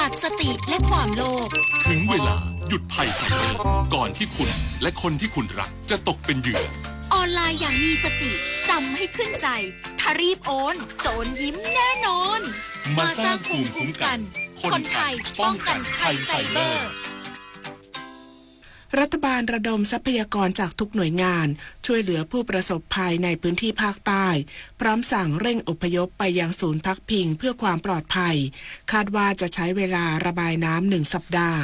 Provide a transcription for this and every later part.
ตัดสติและความโลภ ถึงเวลาหยุดภัยไซเบอร์ก่อนที่คุณและคนที่คุณรักจะตกเป็นเหยื่อ ออนไลน์อย่างมีสติ จำให้ขึ้นใจ ถ้ารีบโอน โจรยิ้มแน่นอน มาสร้างภูมิคุ้มกัน คนไทยป้องกันภัยไซเบอร์ รัฐบาลระดมทรัพยากรจากทุกหน่วยงาน ช่วยเหลือผู้ประสบภัยในพื้นที่ภาคใต้ พร้อมสั่งเร่งอพยพไปยังศูนย์พักพิงเพื่อความปลอดภัย คาดว่าจะใช้เวลาระบายน้ำหนึ่งสัปดาห์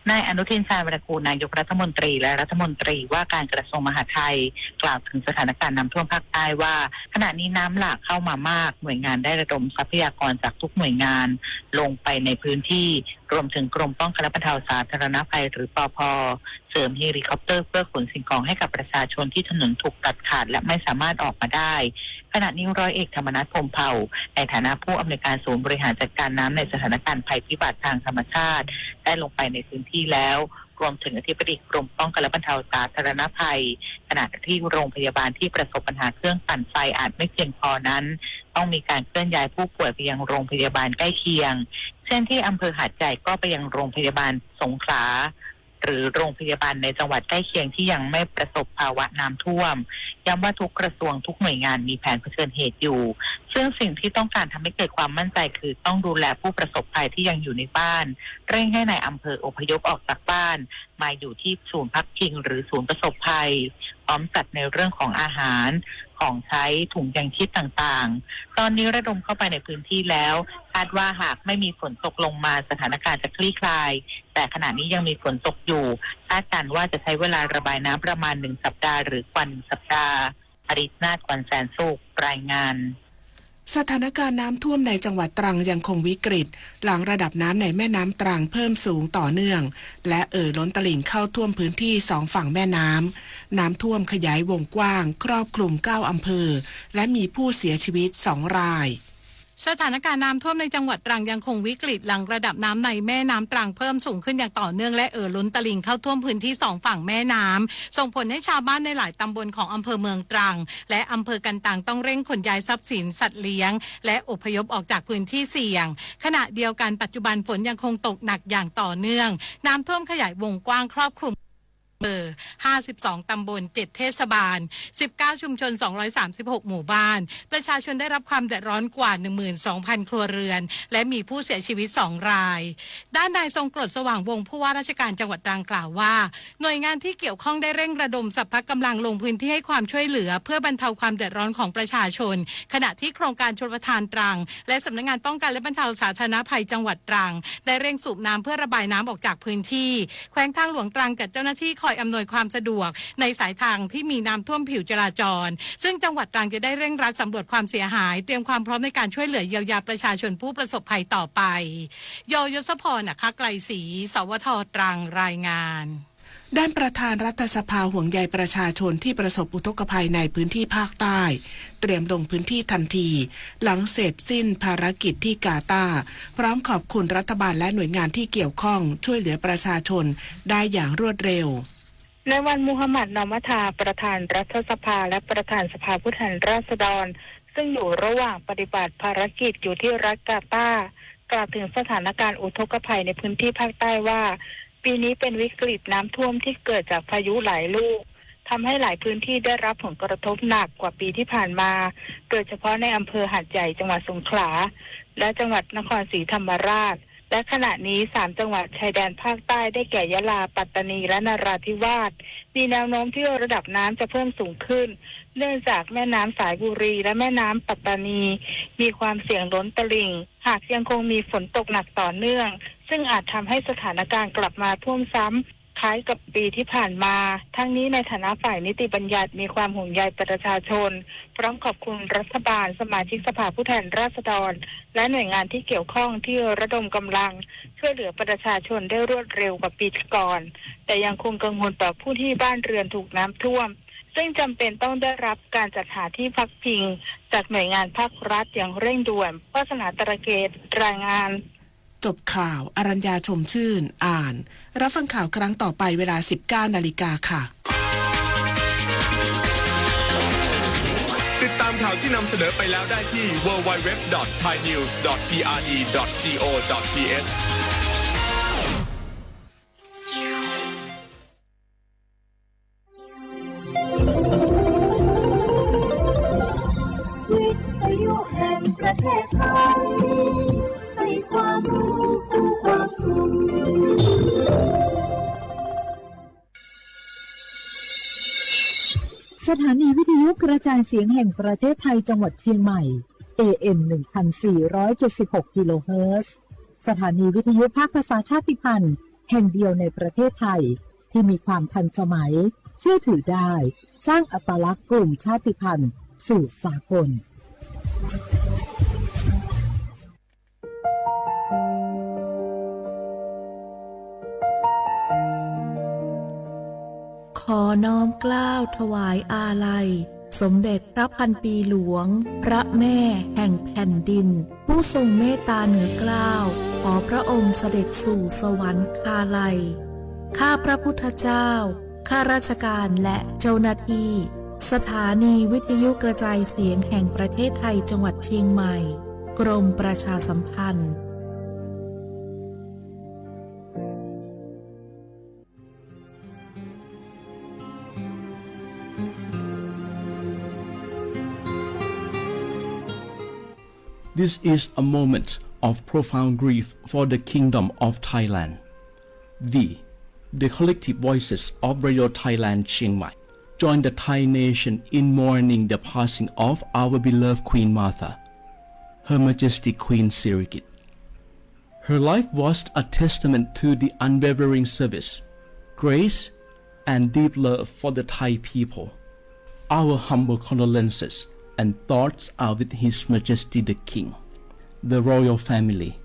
นายอนุทิน ชาญวีรกูร นายกรัฐมนตรีและรัฐมนตรีว่าการกระทรวงมหาดไทย กล่าวถึงสถานการณ์น้ำท่วมภาคใต้ว่า ขณะนี้น้ำหลากเข้ามามาก หน่วยงานได้ระดมทรัพยากรจากทุกหน่วยงาน ลงไปในพื้นที่ รวมถึงกรมป้องกันและบรรเทาสาธารณภัยหรือปอพ เสริมเฮลิคอปเตอร์เพื่อขนสิ่งของให้กับประชาชนที่ถนนถูกตัดขาดและไม่สามารถออกมาได้ ขณะนี้ร้อยเอกธรรมนัส พรหมเผ่า ในฐานะผู้อำนวยการศูนย์บริหารจัดการน้ำในสถานการณ์ภัยพิบัติทางธรรมชาติ ได้ลงไปในพื้นที่แล้ว รวมถึงอธิบดีกรมป้องกันและบรรเทาสาธารณภัย ขณะที่โรงพยาบาลที่ประสบปัญหาเครื่องปั่นไฟอาจไม่เพียงพอนั้น ต้องมีการเคลื่อนย้ายผู้ป่วยไปยังโรงพยาบาลใกล้เคียง เช่นที่อำเภอหาดใหญ่ก็ไปยังโรงพยาบาลสงขลา หรือโรงพยาบาลในจังหวัดใกล้เคียงที่ยังไม่ประสบภาวะน้ำท่วม ย้ำว่าทุกกระทรวงทุกหน่วยงานมีแผนเผชิญเหตุอยู่ ซึ่งสิ่งที่ต้องการทำให้เกิดความมั่นใจคือต้องดูแลผู้ประสบภัยที่ยังอยู่ในบ้าน เร่งให้นายอำเภออพยพออกจากบ้าน มาอยู่ที่ศูนย์พักพิงหรือศูนย์ประสบภัย พร้อมจัดในเรื่องของอาหาร ของใช้ ถุงยางชีพต่างๆ ตอนนี้ระดมเข้าไปในพื้นที่แล้ว คาดว่าหากไม่มีฝนตกลงมาสถานการณ์จะคลี่คลาย แต่ขณะนี้ยังมีฝนตกอยู่ คาดการณ์ว่าจะใช้เวลาระบายน้ำประมาณหนึ่งสัปดาห์หรือกว่าหนึ่งสัปดาห์ อริสนาถ ขวัญแสนสุข รายงาน สถานการณ์น้ำท่วมในจังหวัดตรังยังคงวิกฤต หลังระดับน้ำในแม่น้ำตรังเพิ่มสูงต่อเนื่อง และเอ่อล้นตลิ่งเข้าท่วมพื้นที่สองฝั่งแม่น้ำ น้ำท่วมขยายวงกว้าง ครอบคลุมเก้าอำเภอ และมีผู้เสียชีวิตสองราย สถานการณ์น้ำท่วมในจังหวัดตรังยังคงวิกฤต หลังระดับน้ำในแม่น้ำตรังเพิ่มสูงขึ้นอย่างต่อเนื่อง และเอ่อล้นตลิ่งเข้าท่วมพื้นที่สองฝั่งแม่น้ำ ส่งผลให้ชาวบ้านในหลายตำบลของอำเภอเมืองตรัง และอำเภอกันตังต้องเร่งขนย้ายทรัพย์สินสัตว์เลี้ยง และอพยพออกจากพื้นที่เสี่ยง ขณะเดียวกันปัจจุบันฝนยังคงตกหนักอย่างต่อเนื่อง น้ำท่วมขยายวงกว้างครอบคลุม เบอร์ ห้าสิบสอง ตำบล เจ็ด เทศบาล สิบเก้า ชุมชน สองร้อยสามสิบหก หมู่บ้าน ประชาชนได้รับความเดือดร้อนกว่า หนึ่งหมื่นสองพัน ครัวเรือน และมีผู้เสียชีวิต สอง ราย ด้านนายทรงกรด สว่างวงศ์ ผู้ว่าราชการจังหวัดตรังกล่าวว่า หน่วยงานที่เกี่ยวข้องได้เร่งระดมสรรพกำลังลงพื้นที่ให้ความช่วยเหลือ เพื่อบรรเทาความเดือดร้อนของประชาชน ขณะที่โครงการชลประทานตรัง และสำนักงานป้องกันและบรรเทาสาธารณภัยจังหวัดตรัง ได้เร่งสูบน้ำเพื่อระบายน้ำออกจากพื้นที่ แขวงทางหลวงตรังจัดเจ้าหน้าที่คอยอำนวยความสะดวก ในสายทางที่มีน้ำท่วมผิวจราจร ซึ่งจังหวัดตรังจะได้เร่งรัดสำรวจความเสียหาย เตรียมความพร้อมในการช่วยเหลือเยียวยาประชาชนผู้ประสบภัยต่อไป โย ยศพร อัครไกรศรี สวท ตรัง รายงาน ด้านประธานรัฐสภาห่วงใยประชาชนที่ประสบอุทกภัยในพื้นที่ภาคใต้ เตรียมลงพื้นที่ทันที หลังเสร็จสิ้นภารกิจที่กาตาร์ พร้อมขอบคุณรัฐบาลและหน่วยงานที่เกี่ยวข้องช่วยเหลือประชาชนได้อย่างรวดเร็ว นายวัน มูฮัมหมัด นอมมัทา ประธานรัฐสภาและประธานสภาผู้แทนราษฎร ซึ่งอยู่ระหว่างปฏิบัติภารกิจอยู่ที่รัฐกาตาร์ กล่าวถึงสถานการณ์อุทกภัยในพื้นที่ภาคใต้ว่า ปีนี้เป็นวิกฤตน้ำท่วมที่เกิดจากพายุหลายลูก ทำให้หลายพื้นที่ได้รับผลกระทบหนักกว่าปีที่ผ่านมา โดยเฉพาะในอำเภอหาดใหญ่จังหวัดสงขลา และจังหวัดนครศรีธรรมราช และขณะนี้สามจังหวัดชายแดนภาคใต้ได้แก่ยะลา ปัตตานี และนราธิวาส มีแนวโน้มที่ระดับน้ำจะเพิ่มสูงขึ้น เนื่องจากแม่น้ำสายบุรีและแม่น้ำปัตตานี มีความเสี่ยงล้นตลิ่ง หากยังคงมีฝนตกหนักต่อเนื่อง ซึ่งอาจทำให้สถานการณ์กลับมาท่วมซ้ำคล้ายกับปีที่ผ่านมา ทั้งนี้ในฐานะฝ่ายนิติบัญญัติมีความห่วงใยประชาชน พร้อมขอบคุณรัฐบาล สมาชิกสภาผู้แทนราษฎร และหน่วยงานที่เกี่ยวข้องที่ระดมกำลังช่วยเหลือประชาชนได้รวดเร็วกว่าปีก่อน แต่ยังคงกังวลต่อผู้ที่บ้านเรือนถูกน้ำท่วม ซึ่งจำเป็นต้องได้รับการจัดหาที่พักพิงจากหน่วยงานภาครัฐอย่างเร่งด่วน วาสนา ตระเกต รายงาน จบข่าว อรัญญา ชมชื่น อ่าน รับฟังข่าวครั้งต่อไปเวลา สิบเก้านาฬิกาค่ะ ติดตามข่าวที่นำเสนอไปแล้วได้ที่ ดับเบิลยู ดับเบิลยู ดับเบิลยู ดอท ไทยนิวส์ ดอท พีอาร์ดี ดอท จี โอ ดอท ที เอช สถานีวิทยุกระจายเสียงแห่งประเทศไทยจังหวัดเชียงใหม่ เอ เอ็ม หนึ่งพันสี่ร้อยเจ็ดสิบหก กิโลเฮิรตซ์ สถานีวิทยุภาคภาษาชาติพันธุ์แห่งเดียวในประเทศไทย ที่มีความทันสมัย เชื่อถือได้ สร้างอัตลักษณ์กลุ่มชาติพันธุ์สู่สากล ขอน้อมเกล้าถวายอาลัยสมเด็จพระพันปีหลวง พระแม่แห่งแผ่นดิน ผู้ทรงเมตตาเหนือเกล้า ขอพระองค์เสด็จสู่สวรรคาลัย ข้าพระพุทธเจ้า ข้าราชการและเจ้าหน้าที่ สถานีวิทยุกระจายเสียงแห่งประเทศไทยจังหวัดเชียงใหม่ กรมประชาสัมพันธ์ This is a moment of profound grief for the Kingdom of Thailand. We, the collective voices of Radio Thailand Chiang Mai, join the Thai nation in mourning the passing of our beloved Queen Mother, Her Majesty Queen Sirikit. Her life was a testament to the unwavering service, grace, and deep love for the Thai people. Our humble condolences and thoughts are with His Majesty the King, the royal family,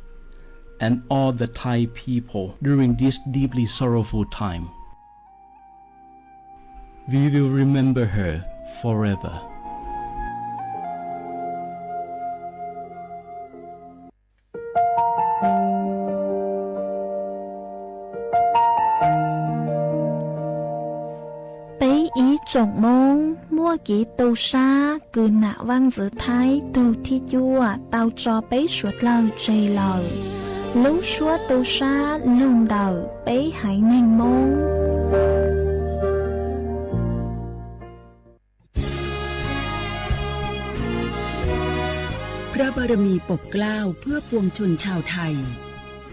and all the Thai people during this deeply sorrowful time. We will remember her forever. Peb ib tsoom Hmoob muaj kev tu sab kws nam Vaaj Ntxwv Thaib tug thib cuaj tau tso peb suav dlawg tseg lawm. Lub suab tu sab lug ntawm peb haiv neeg Hmoob. พระบารมีปกเกล้าเพื่อปวงชนชาวไทย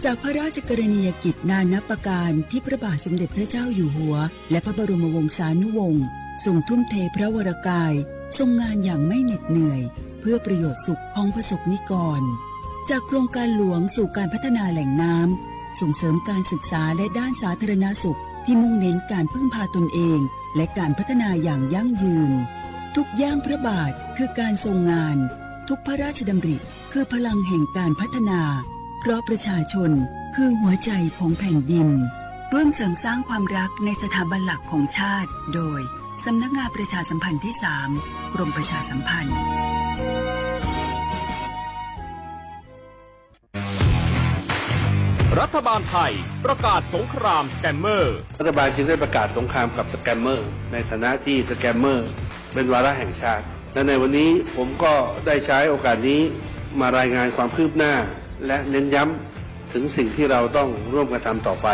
จากพระราชกรณียกิจนานับประการที่พระบาทสมเด็จพระเจ้าอยู่หัว และพระบรมวงศานุวงศ์ทรงทุ่มเทพระวรกาย ทรงงานอย่างไม่เหน็ดเหนื่อย เพื่อประโยชน์สุขของประสบนิกร จากโครงการหลวงสู่การพัฒนาแหล่งน้ำ ส่งเสริมการศึกษาและด้านสาธารณสุขที่มุ่งเน้นการพึ่งพาตนเอง และการพัฒนาอย่างยั่งยืน ทุกย่างพระบาทคือการทรงงาน ทุกพระราชดำริคือพลังแห่งการพัฒนา เพราะประชาชนคือหัวใจของแผ่นดิน ร่วมเสริมสร้างความรักในสถาบันหลักของชาติ โดย สำนักงานประชาสัมพันธ์ที่สาม กรมประชาสัมพันธ์ รัฐบาลไทยประกาศสงครามสแกมเมอร์ รัฐบาลจึงได้ประกาศสงครามกับสแกมเมอร์ ในฐานะที่สแกมเมอร์เป็นวาระแห่งชาติ และในวันนี้ผมก็ได้ใช้โอกาสนี้มารายงานความคืบหน้า และเน้นย้ำถึงสิ่งที่เราต้องร่วมกันทำต่อไป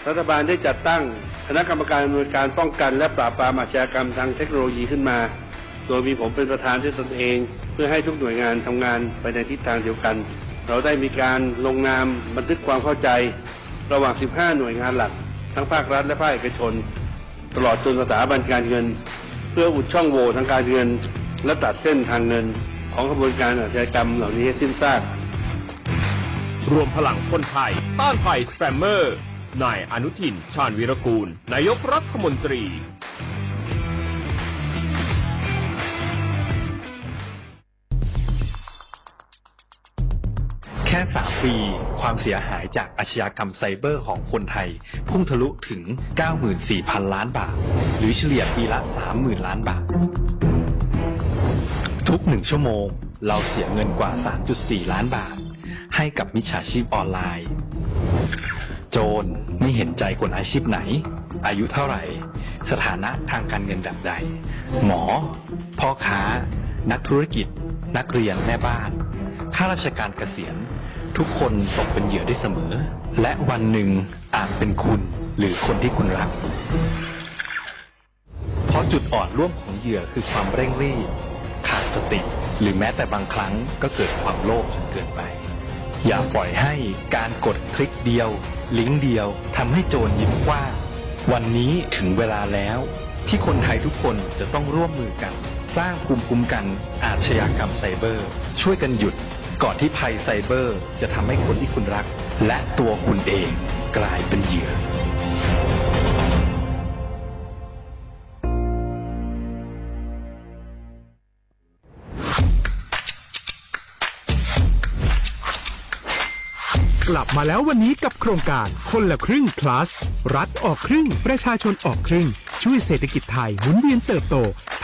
รัฐบาลได้จัดตั้งคณะกรรมการอำนวยการป้องกันและปราบปรามอาชญากรรมทางเทคโนโลยีขึ้นมา โดยมีผมเป็นประธานด้วยตนเอง เพื่อให้ทุกหน่วยงานทำงานไปในทิศทางเดียวกัน เราได้มีการลงนามบันทึกความเข้าใจ ระหว่าง สิบห้า หน่วยงานหลัก ทั้งภาครัฐและภาคเอกชน ตลอดจนสถาบันการเงิน เพื่ออุดช่องโหว่ทางการเงิน และตัดเส้นทางเงินของขบวนการอาชญากรรมเหล่านี้ให้สิ้นซาก รวมพลังคนไทยต้านภัยสแกมเมอร์ นายอนุทิน ชาญวีรกูล นายกรัฐมนตรี แค่ สาม ปี ความเสียหายจากอาชญากรรมไซเบอร์ของคนไทย พุ่งทะลุถึง เก้าหมื่นสี่พันล้านบาท หรือเฉลี่ยปีละ สามหมื่นล้านบาท ทุกหนึ่งชั่วโมง เราเสียเงินกว่า สามจุดสี่ล้านบาท ให้กับมิจฉาชีพออนไลน์ โจรไม่เห็นใจคนอาชีพไหน อายุเท่าไหร่ สถานะทางการเงินแบบใด หมอ พ่อค้า นักธุรกิจ นักเรียน แม่บ้าน ข้าราชการเกษียณ ทุกคนตกเป็นเหยื่อได้เสมอ และวันหนึ่งอาจเป็นคุณหรือคนที่คุณรัก เพราะจุดอ่อนร่วมของเหยื่อคือความเร่งรีบ ขาดสติ หรือแม้แต่บางครั้งก็เกิดความโลภจนเกินไป อย่าปล่อยให้การกดคลิกเดียว ลิงก์เดียวทำให้โจรยิ้มกว้าง วันนี้ถึงเวลาแล้วที่คนไทยทุกคนจะต้องร่วมมือกัน สร้างภูมิคุ้มกันอาชญากรรมไซเบอร์ ช่วยกันหยุดก่อนที่ภัยไซเบอร์จะทำให้คนที่คุณรัก และตัวคุณเองกลายเป็นเหยื่อ กลับมาแล้ววันนี้กับโครงการคนละครึ่ง plus รัฐออกครึ่ง ประชาชนออกครึ่ง ช่วยเศรษฐกิจไทยหมุนเวียนเติบโต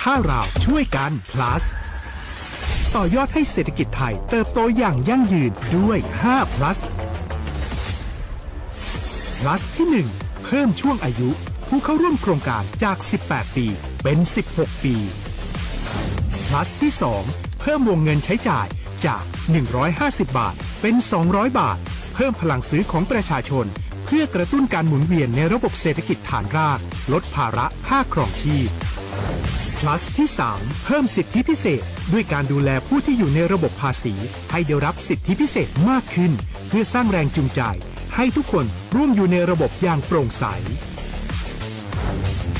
ถ้าเราช่วยกัน plus ต่อยอดให้เศรษฐกิจไทยเติบโตอย่างยั่งยืนด้วย ห้า plus plus ที่ หนึ่ง เพิ่มช่วงอายุผู้เข้าร่วมโครงการจาก สิบแปด ปี เป็น สิบหก ปี plus ที่ สอง เพิ่มวงเงินใช้จ่ายจาก หนึ่งร้อยห้าสิบ บาท เป็น สองร้อย บาท เพิ่มพลังซื้อของประชาชน เพื่อกระตุ้นการหมุนเวียนในระบบเศรษฐกิจฐานราก ลดภาระค่าครองชีพ plus ที่ สาม เพิ่มสิทธิพิเศษ ด้วยการดูแลผู้ที่อยู่ในระบบภาษี ให้ได้รับสิทธิพิเศษมากขึ้น เพื่อสร้างแรงจูงใจ ให้ทุกคนร่วมอยู่ในระบบอย่างโปร่งใส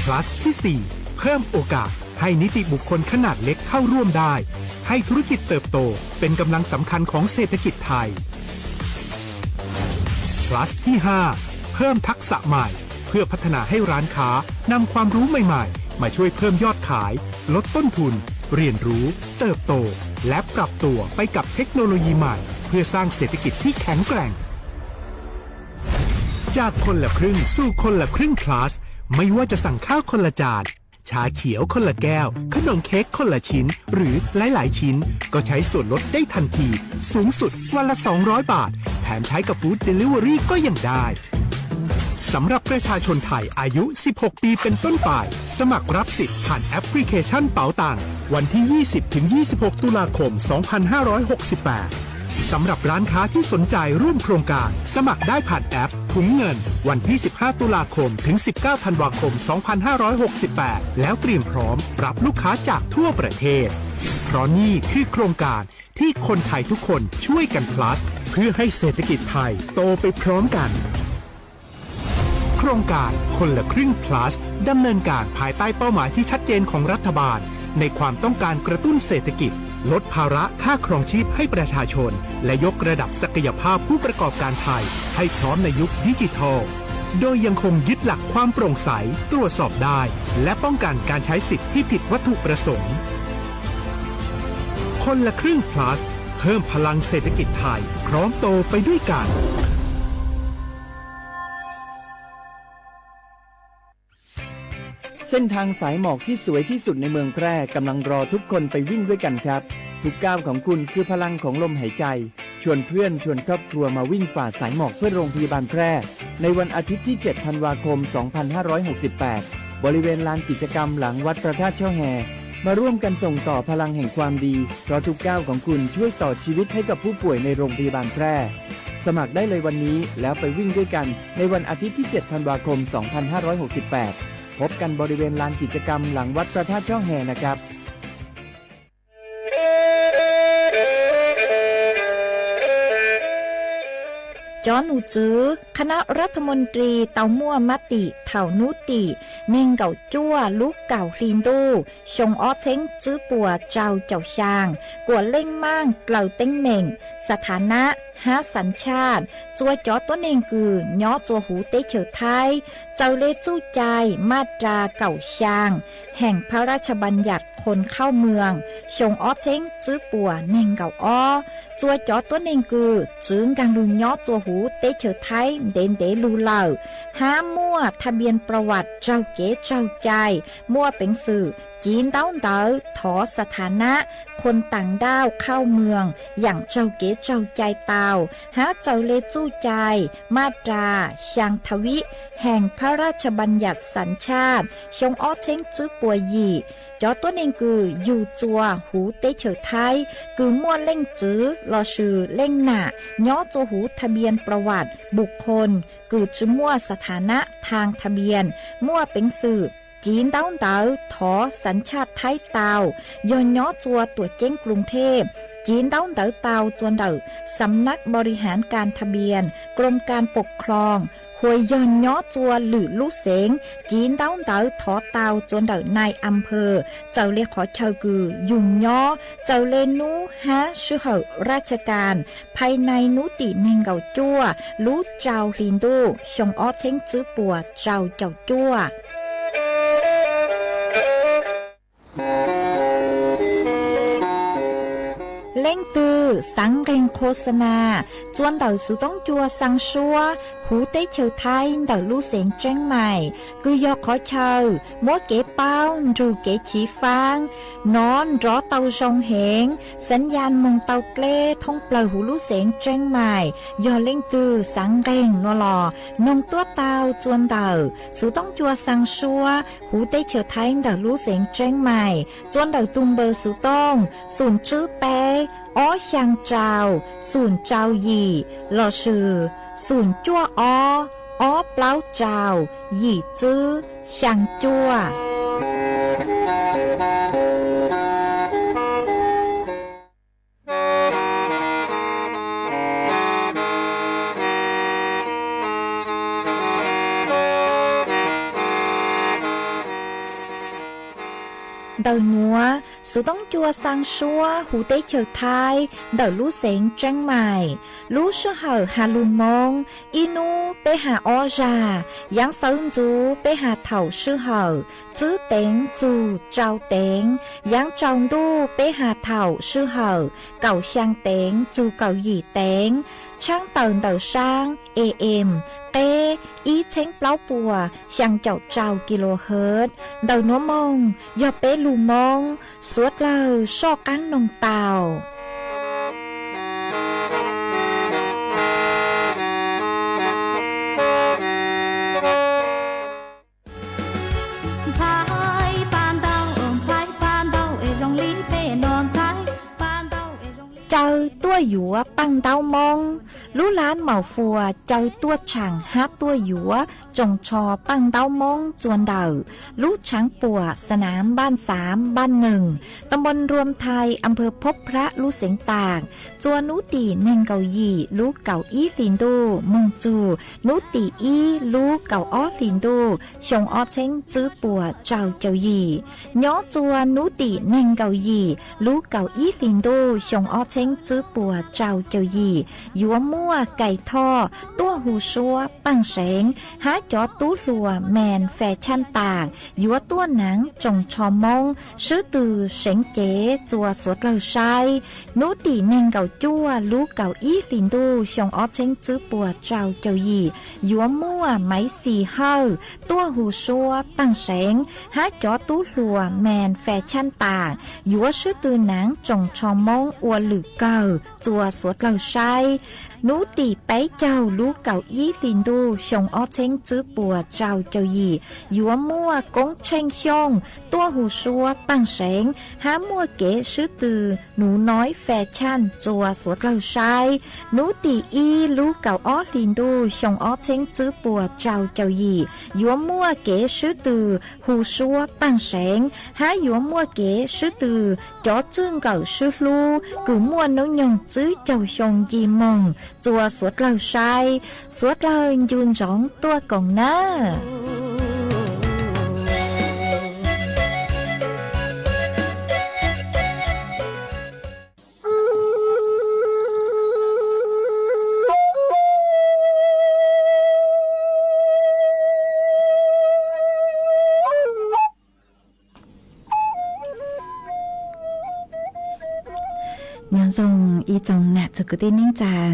plus ที่ สี่ เพิ่มโอกาสให้นิติบุคคลขนาดเล็กเข้าร่วมได้ ให้ธุรกิจเติบโตเป็นกำลังสำคัญของเศรษฐกิจไทย plus ที่ ห้า เพิ่มทักษะใหม่ เพื่อพัฒนาให้ร้านค้านำความรู้ใหม่ๆ มาช่วยเพิ่มยอดขาย ลดต้นทุน เรียนรู้ เติบโต และปรับตัวไปกับเทคโนโลยีใหม่ เพื่อสร้างเศรษฐกิจที่แข็งแกร่ง จากคนละครึ่งสู่คนละครึ่ง plus ไม่ว่าจะสั่งข้าวคนละจาน ชาเขียวคนละแก้ว ขนมเค้กคนละชิ้น หรือหลายๆ ชิ้น ก็ใช้ส่วนลดได้ทันที สูงสุดวันละ สองร้อย บาท แถมใช้กับ Food Delivery ก็ยังได้ สำหรับประชาชนไทยอายุ สิบหก ปีเป็นต้นไป สมัครรับสิทธิ์ผ่านแอปพลิเคชันเป๋าตัง วันที่ ยี่สิบ ถึง ยี่สิบหก ตุลาคม สองพันห้าร้อยหกสิบแปด สำหรับร้านค้าที่สนใจร่วมโครงการ สมัครได้ผ่านแอปถุงเงิน วันที่ สิบห้า ตุลาคม ถึง สิบเก้า ธันวาคม สองพันห้าร้อยหกสิบแปด แล้วเตรียมพร้อมรับลูกค้าจากทั่วประเทศ เพราะนี่คือโครงการที่คนไทยทุกคนช่วยกัน plus เพื่อให้เศรษฐกิจไทยโตไปพร้อมกัน โครงการคนละครึ่ง plus ดำเนินการภายใต้เป้าหมายที่ชัดเจนของรัฐบาล ในความต้องการกระตุ้นเศรษฐกิจ ลดภาระค่าครองชีพให้ประชาชน และยกระดับศักยภาพผู้ประกอบการไทยให้พร้อมในยุคดิจิทัล โดยยังคงยึดหลักความโปร่งใส ตรวจสอบได้ และป้องกันการใช้สิทธิ์ที่ผิดวัตถุประสงค์ คนละครึ่ง plus เพิ่มพลังเศรษฐกิจไทย พร้อมโตไปด้วยกัน เส้นทางสายหมอกที่สวยที่สุดในเมืองแพร่กำลังรอทุกคนไปวิ่งด้วยกันครับ ทุกก้าวของคุณคือพลังของลมหายใจ ชวนเพื่อนชวนครอบครัวมาวิ่งฝ่าสายหมอกเพื่อโรงพยาบาลแพร่ ในวันอาทิตย์ที่ เจ็ด ธันวาคม สองพันห้าร้อยหกสิบแปด บริเวณลานกิจกรรมหลังวัดพระธาตุช่อแฮ มาร่วมกันส่งต่อพลังแห่งความดี เพราะทุกก้าวของคุณช่วยต่อชีวิตให้กับผู้ป่วยในโรงพยาบาลแพร่ สมัครได้เลยวันนี้แล้วไปวิ่งด้วยกันในวันอาทิตย์ที่ เจ็ด ธันวาคม สองพันห้าร้อยหกสิบแปด พบกันบริเวณลานกิจกรรมหลังวัดพระธาตุช่อแฮนะครับ Cov num tswv คณะรัฐมนตรี tau muaj มติ thaum hnub tim neeg nkaum cuaj lub kaum hli ntuj xyoo ob txheeb tswb puas rau caum xyaa, kuam leej maaj dlaws teeb meem, สถานะ hab สัญชาติ txua cov tuab neeg kws nyob txua huv teb chaws Thaib, txaws le txuj cai มาตรา kaum xyaa แห่งพระราชบัญญัติคนเข้าเมือง xyoo ob txheeb tswb puas neeg nkaum ob, txua cov tuab neeg kws txwv nkaag lug nyob txua huv teb chaws Thaib ntev ntev lug lawm, hab muaj ทะเบียนประวัติ raug kev raug cai, muaj peev xwm civ ntaub ntawv thov สถานะ คนต่างด้าวเข้าเมือง yaam raug kev raug cai tau, hab txaws le txuj cai มาตรา xyaa tha vib แห่งพระราชบัญญัติสัญชาติ xyoo ob txheeb tswb puas yim. Cov tuab neeg kws yug txua huv teb chaws Thaib kws muaj leej txwv lossis leej nam nyob txua huv ทะเบียนประวัติบุคคล kws tsi muaj สถานะทางทะเบียน muaj peev xwm civ ntaub ntawv thov สัญชาติไทย tau, yog nyob txua tuam ceeb กรุงเทพ civ ntaub ntawv tau txua ntawm สำนักบริหารการทะเบียน กรมการปกครอง hua yog nyob txua lwm lub xeev, civ ntaub ntawv thov tau txua ntawm nai am phawj, txawm le qhov chaw kws yug nyob, txawm le nub hab sij hawm raj tsha kas, phais nai nub tim neeg nkaum cuaj lub rau hli ntuj xyoo ob txheeb tswb puas rau caum cuaj. Leej twg xaav nqeeg qho xa nas txua ntawm xuv toob cua xaa suab huv teb chaws Thaib ntawm lub xeev Tseeb Mais, kws yog qhov chaw muab kev paub nrug kev chiv faab, nov nrov tau zoo heev, xav yaj moog tau dleb thoob plawg huv lub xeev Tseeb Mais. Yog leej twg xaav nqeeg nuav los noog tuab tau txua ntawm xuv toob cua xaa suab huv teb chaws Thaib ntawm lub xeev Tseeb Mais txua ntawm tug npawb xuv tooj xum tswb peb ob xyaa rau xum rau yim lossis xum cuaj ob ob plaub rau yim tswb xyaa cuaj. Ntawm nuav, xuv toob cua xaa suab huv teb chaws Thaib ntawm lub xeev Tseeb Mais. Lub sij hawm has lug Moob, ib nub peb has ob zag, yaav xawv ntxuv peb has thaum sij hawm tswb teev txug rau teev, yaav tsaus ntuj peb has thaum sij hawm kaum xyaa teev txug kaum yim teev, tshaab tawm ntawm saab AM qeb ib txheeb plaub puas xyaa caum rau kilohertz. Ntawm nuav moog yog peb lug Moob, suav dlawg soj qaab noog tau. Caw tuaj yuav paaj ntaub Moob. Lub lab Maus Fuas caw tuaj tshaam hab tuaj yuav tsoos tsho paaj ntaub Moob txua ntawm lub tshaav puam Sanaam Npaaj Xaav, Npaaj Neeg, ta npoo Nruam Thais, am phawv Phob Phrab, lub xeev Taam, txua nub tim neeg nkaum yim lub kaum ib hlis ntuj moog txug nub tim ib lub kaum ob hlis ntuj xyoo ob txheeb tswb puas rau caum yim. Nyob txua nub tim neeg nkaum yim lub kaum ib hlis ntuj xyoo ob txheeb tswb puas rau caum yim, yuav muaj Kais Thoj tuaj hu suab paaj seev hab cov tub hluas Mes Fes Tshaj Taam yuav tuaj naav tsoos tsho Moob swb tw seev cev txua suav dlawg saib. Nub tim neeg nkaum cuaj lub kaum ib hlis ntuj xyoo ob txheeb tswb puas rau caum yim, yuav muaj Maiv Xis Hawj tuaj hu suab paaj seev hab cov tub hluas Mes Fes Tshaj Taam yuav swb tw naav tsoos tsho Moob ua lwm kawg txua suav dlawg saib. Nub tim peb caug lub kaum ib hlis ntuj xyoo ob txheeb tswb puas rau caum yim, yuav muaj Koob Tsheej Xyooj tuaj hu suab paaj seev hab muaj kev swb tw Nuv Noib Fes Tshaj txua suav dlawg saib. Nub tim ib lub kaum ob hlis ntuj xyoo ob txheeb tswb puas rau caum yim, yuav muaj kev swb tw hu suab paaj seev hab yuav muaj kev swb tw cov tswj nkawm swb hlub kws muaj noob nyoog tswb caug xyoo nci moog txua suav dlawg saib. Suav dlawg ncu ntsoov tuaj koom nawb. Nyob zoo ib tsoom nam txiv kwv tij neej tsaa,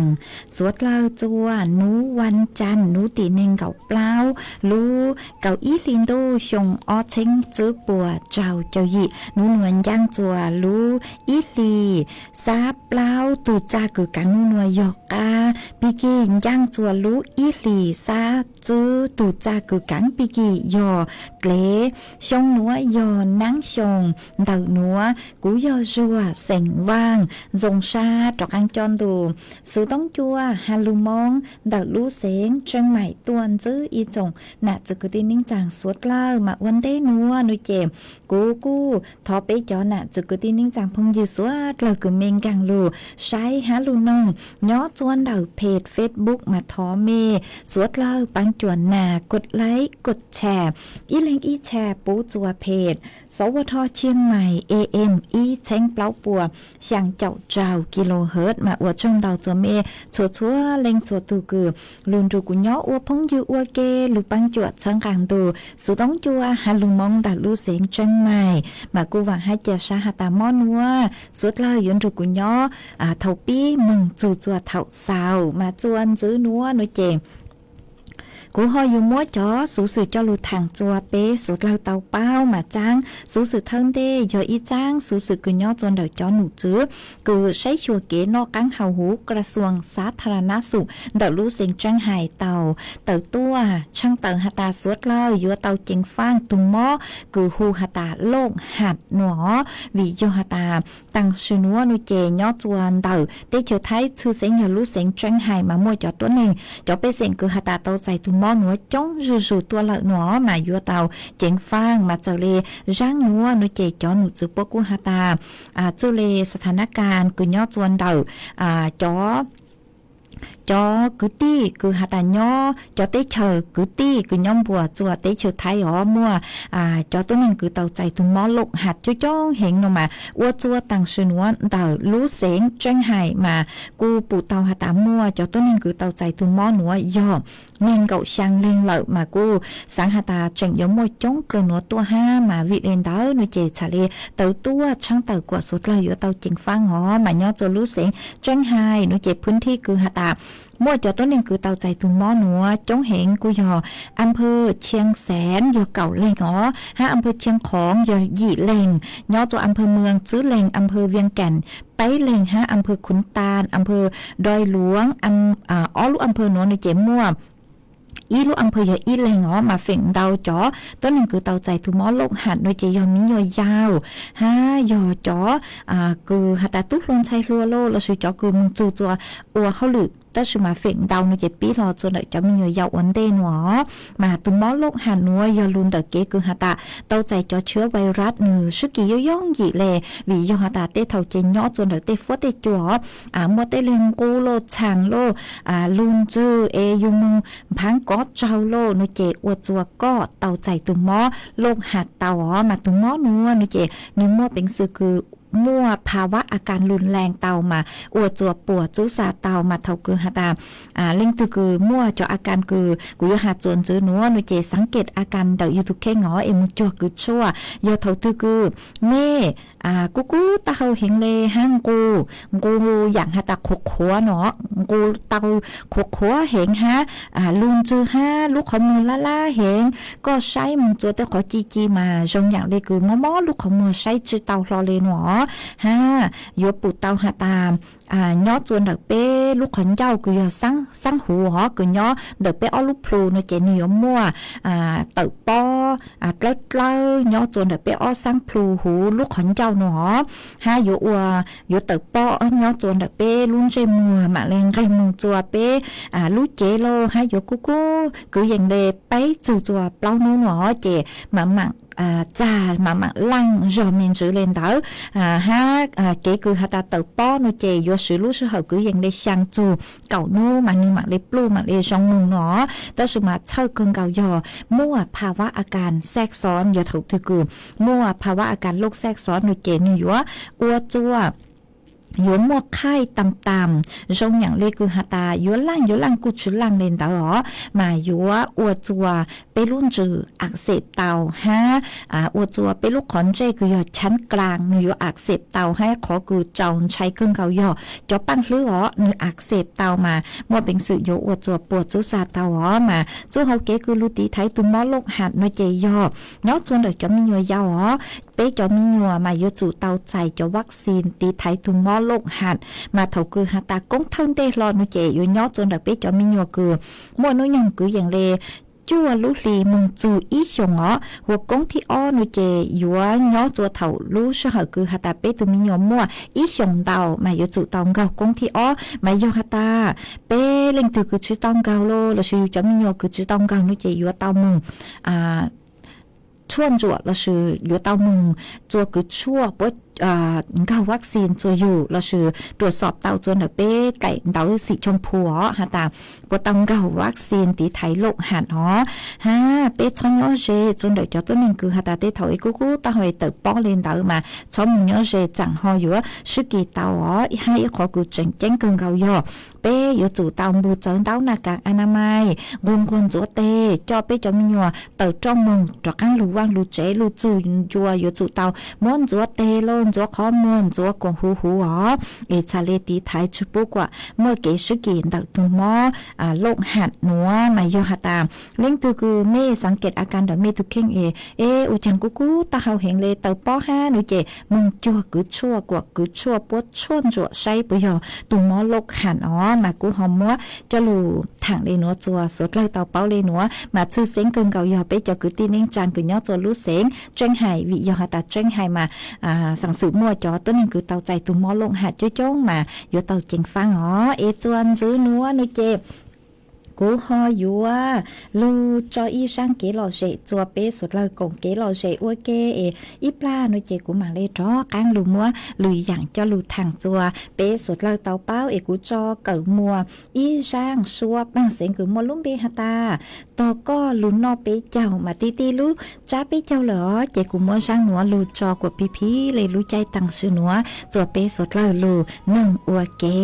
suav dlawg txua nub vas cas nub tim neeg nkaum plaub lub kaum ib hli ntuj xyoo ob txheeb tswb puas rau caum yim. Nub nuav ncaaj txua lub ib hlis xab plaub tug txaj kws kaav nub nuav yog qaab pig kig, ncaaj txua lub ib hlis xab tswb tug txaj kws kaav pig kig yog dlev. Xyoo nuav yog naab xyoo. Ntawm nuav kuv yog Zuag xeem Vaaj. Poo sab rov qaab coj ntu xuv toob cua has lug Moob ntawm lub xeev Tseeb Maim tuaj ntxiv ib tsoom nam txiv kwv tij neej tsaa suav dlawg mas ua ntej nuav nuav ces kuv kuj thov peb cov nam txiv kwv tij neej tsaa phooj ywg suav dlawg kws mej nkaag lug saib hab lug noog nyob tsua ntawm peg Facebook mas thov mej suav dlawg paab cuam nas kod like kod share ib leeg ib share puv tsua peg Sov Ua Dho Chiang Mai A M ib txheeb plaub puas xyaa caum rau kilohertz mas ua tsaug ntau tsua mej txhua txhua leej txhua tug kws lug nrug kuv nyob ua phooj ywg ua ke lug paab cuam txhawb nqaa ntu xuv toob cua has lug Moob ntawm lub xeev Tseeb Maim mas kuj vaam hab ca sab has tas mob nuav suav dlawg yuav nrug kuv nyob thaum pib moog txug tsua thaum xaus mas tsua ntxiv nuav nuav ces kuv ho yuav muab cov xuv xwm coj lug thaam tsua peb suav dlawg tau paub mas tsaab xuv xwm thawj ntej yog ib tsaab xuv xwm kws nyob tsua ntawm cov nom tswv kws saib xyuas kev noj qaab haus huv กระทรวงสาธารณสุข ntawm lub xeev Tseeb Hais tau tawm tuaj tshaaj tawm has tas suav dlawg yuav tau ceev faaj tug mob kws hu has tas looj ham nuav vim yog has tas taam sim nuav nuav ces nyob tsua ntawm teb chaws Thaib tshwj xeeb yog lub xeev Tseeb Hais mas muaj cov tuab neeg cov pej xeem kws has tas tau txais tug mob nuav coob zuj zug tuaj lawm nuav mas yuav tau ceev faaj mas txawm le zaab nuav nuav ces cov nom tswv puab kuj has tas txuj le สถานการณ์ kws nyob tsua ntawm cov cov kwv tij kws has tas nyob cov teb chaws kwv tij kws nyob npuas tsua teb chaws Thaib os muaj cov tuab neeg kws tau txais tug mob looj ham coob coob heev nuav mas ua tsua taam sim nuav ntawm lub xeev Tseeb Hais mas kuj pum tau has tas muaj cov tuab neeg kws tau txais tug mob nuav yog neeg nkaum xyaa leeg lawm mas kuj xaav has tas tseem yuav muaj coob dlua nuav tuaj hab mas vim le ntawd nuav ces txhad le tawm tuaj tshaaj tawm kuas suav dlawg yuav tau ceev faaj os mas nyob tsua lub xeev Tseeb Hais nuav ces พื้นที่ kws has tas muaj cov tuab neeg kws tau txais tug mob nuav coob heev kuj yog อำเภอเชียงแสน yog kaum leeg os hab อำเภอเชียงของ yog yim leeg, nyob tsua อำเภอเมือง tsib leeg, อำเภอเวียงแก่น peb leeg hab อำเภอขุนตาล อำเภอดอยหลวง ob lub อำเภอ nuav nuav ces muaj ib lub อำเภอ yog ib leeg os mas feem ntau cov tuab neeg kws tau txais tug mob looj ham nuav ces yog miv nyuas yaus hab yog cov kws has tas tub hluas ntxhais hluas lauj lossis cov kws moog txug tsua ua hauj lwm tab sis mas feem ntau nuav ces pib hlo tsua ntawm cov miv nyuas yaus ua ntej nuav os mas tug mob looj ham nuav yog lug ntawm kev kws has tas tau txais cov เชื้อไวรัส nwg sib kis yooj yooj yim le vim yog has tas tej thaum ces nyob tsua ntawm tej fuab tej cua os muaj tej leeg nqus lauj txhaam lauj lug ntswg es yug moog nphaab kov tsaug lauj nuav ces ua tsua koj tau txais tug mob looj ham tau os mas tug mob nuav nuav ces nwg muaj peev xwm kws muaj ภาวะอาการรุนแรง tau mas ua tsua puas txub xa tau mas thaum kws has tas leej twg kws muaj cov อาการ kws kuv yuav has tsua ntxiv nuav nuav ces สังเกตอาการ ntawm yug tug kheej os es moog cuag kws tshuaj yog thaum twg kws mej kub kub taub hau heev le hab nqus, nqus yaam has tas qhuav qhuav nuav, nqus tau qhuav qhuav heev hab lug ntswg hab lub qhov muag lab lab heev, koj saib moog tsua tej qhov ci ci mas zoo yaam le kws mob mob lub qhov muag saib tsi tau hlo le nuav os hab yuav pum tau has tas nyob tsua ntawm peb lub qhov ncauj kws yog xaab huv os kws nyob ntawm peb ob lub plhu nuav ces nwg yuav muaj tawm pob dlawb dlawb nyob tsua ntawm peb ob xaab plhu huv lub qhov ncauj nuav os hab yuav ua yuav tawm pob nyob tsua ntawm peb lub ntsej muag maam le nqeg moog tsua peb lub cev lauj hab yuav kub kub kwv yees le peb txug tsua plaub nub nuav os ces maam maam txag maam maam laaj zog me ntsis le ntawd hab kev kws has tas tawm pob nuav ces yuav swv lub sij hawm kwv yees le xyaa txug kaum nub mas nwg maam le pluj maam le zoo moog nuav os tab sis mas txhawj kawg nkaus yog muaj ภาวะอาการแทรกซ้อน yog thaum twg kws muaj ภาวะอาการโรคแทรกซ้อน nuav ces nwg yuav ua tsua yuav muaj ไข้ต่ำๆ zoo yaam le kws has tas yuav laaj yuav laaj kuj tsi laaj le ntawd os mas yuav ua tsua peb lub ntsws อักเสบ tau hab ua tsua peb lub qhov ntsej kws yog ชั้นกลาง nwg yuav อักเสบ tau hab qhov kws tsaus ntshai kawg nkaus yog cov paaj hlwb os nwg อักเสบ tau mas muaj peev xwm yuav ua tsua puas txub xa tau os mas txuj hau kev kws lug tiv thaiv tug mob looj ham nuav ces yog nyob tsua ntawm cov me nyuam yaus os peb cov me nyuam mas yuav tsum tau txais cov vaccine tiv thaiv tug mob looj ham mas thaum kws has tas koob thawj ntej hlo nuav ces yuav nyob tsua ntawm peb cov me nyuam kws muaj nub nyoog kwv yees le cuaj lub hli moog txug ib xyoos os. Huam koob thib ob no ces yuav nyob txua thaum lub sij hawm kws has tas peb tug me nyuam muaj ib xyoos ntau mas yuav tsum tau nkaug koob thib ob. Mas yog has tas peb leej twg kws tsi tau nkaug los lossis yug cov me nyuam kws tsi tau nkaug no ces yuav tau moog tshuaj ntsuam lossis yuav tau moog txua kws tshuaj puab nkaug vaccine txua yug lossis ruam xom tau txua ntawm peb daim ntawv xim tshoo phu os has tas puas tau nkaug vaccine tiv thaiv looj ham os. Hab peb txhob nyob ze txua ntawm cov tuab neeg kws has tas tej thaum es kub kub taub hau tawm pob le ntawd mas txhob moog nyob ze tsaam ho yuav swb kis tau os. Hab ib qhov kws tseem ceeb kawg nkaus yog peb yuav tsum tau npug txawv ntaub naj kas a na mais, nquag nquag ntxuav teg, coj peb cov me nyuam tawm rooj moog rov qaab lug vaaj lug tsev, lug txug ncua yuav tsum tau muab ntxuav teg lauj, ntxuav qhov muag, ntxuav kuas huv huv os, es txhad le tiv thaiv tsi pub kuas muaj kev swb kis ntawm tug mob looj ham nuav. Mas yog has tas leej twg kws mej xaav kem a kas ntawm mej tug kheej es, es ua caag kub kub taub hau heev le tawm pob hab no ces moog cuag kws tshuaj kuas kws tshuaj puab tshuaj ntsuam saib puas yog tug mob looj ham os. Mas kuv ho muab coj lug thaam le nuav txua suav dlawg tau paub le nuav. Mas tshwj xeeb kawg nkaus yog peb cov kwv tij neej tsaa kws nyob txua lub xeev tseeb hais, vim yog has tas tseeb hais mas xaav xwm muaj cov tuab neeg kws tau txais tug mob looj ham coob coob mas yuav tau ceev faab os. Es txua ntxiv nuav no ces kuv ho yuav lug tso ib zaab kev lom zem txua peb suav dlawg koom kev lom zem ua ke es ib plag no ces kuv maam le rov qaab lug muab lwm yaam coj lug thaam txua peb suav dlawg tau paub. Es kuv tso kawm muas ib zaab suab paag xeev kws muaj lub npe has tas tog koj lug noj peb caug mas ti ti lub tsab peb caug lawm os. Ces kuv muab zaab nuav lug tso kuas pib pib le lub caij taag sim nuav txua peb suav dlawg lug noog ua ke.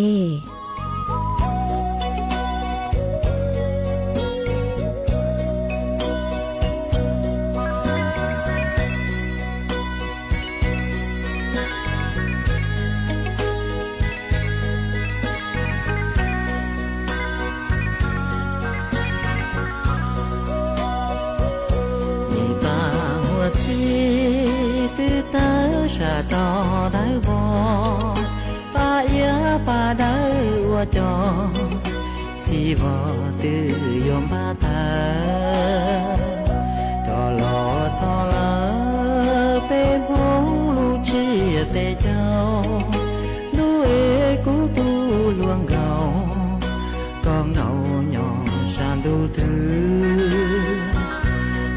Nij pab huab txib twb tawg sab rov dawb vog, pab iab pab dawb ua cov txhij vog twb yuav npaj tawg rov los txog lawm peb Hmoob lub tsiab peb caug. Ntuj es kuv tug hluas nkauj, koj nkaum nyob sab ntuj twg?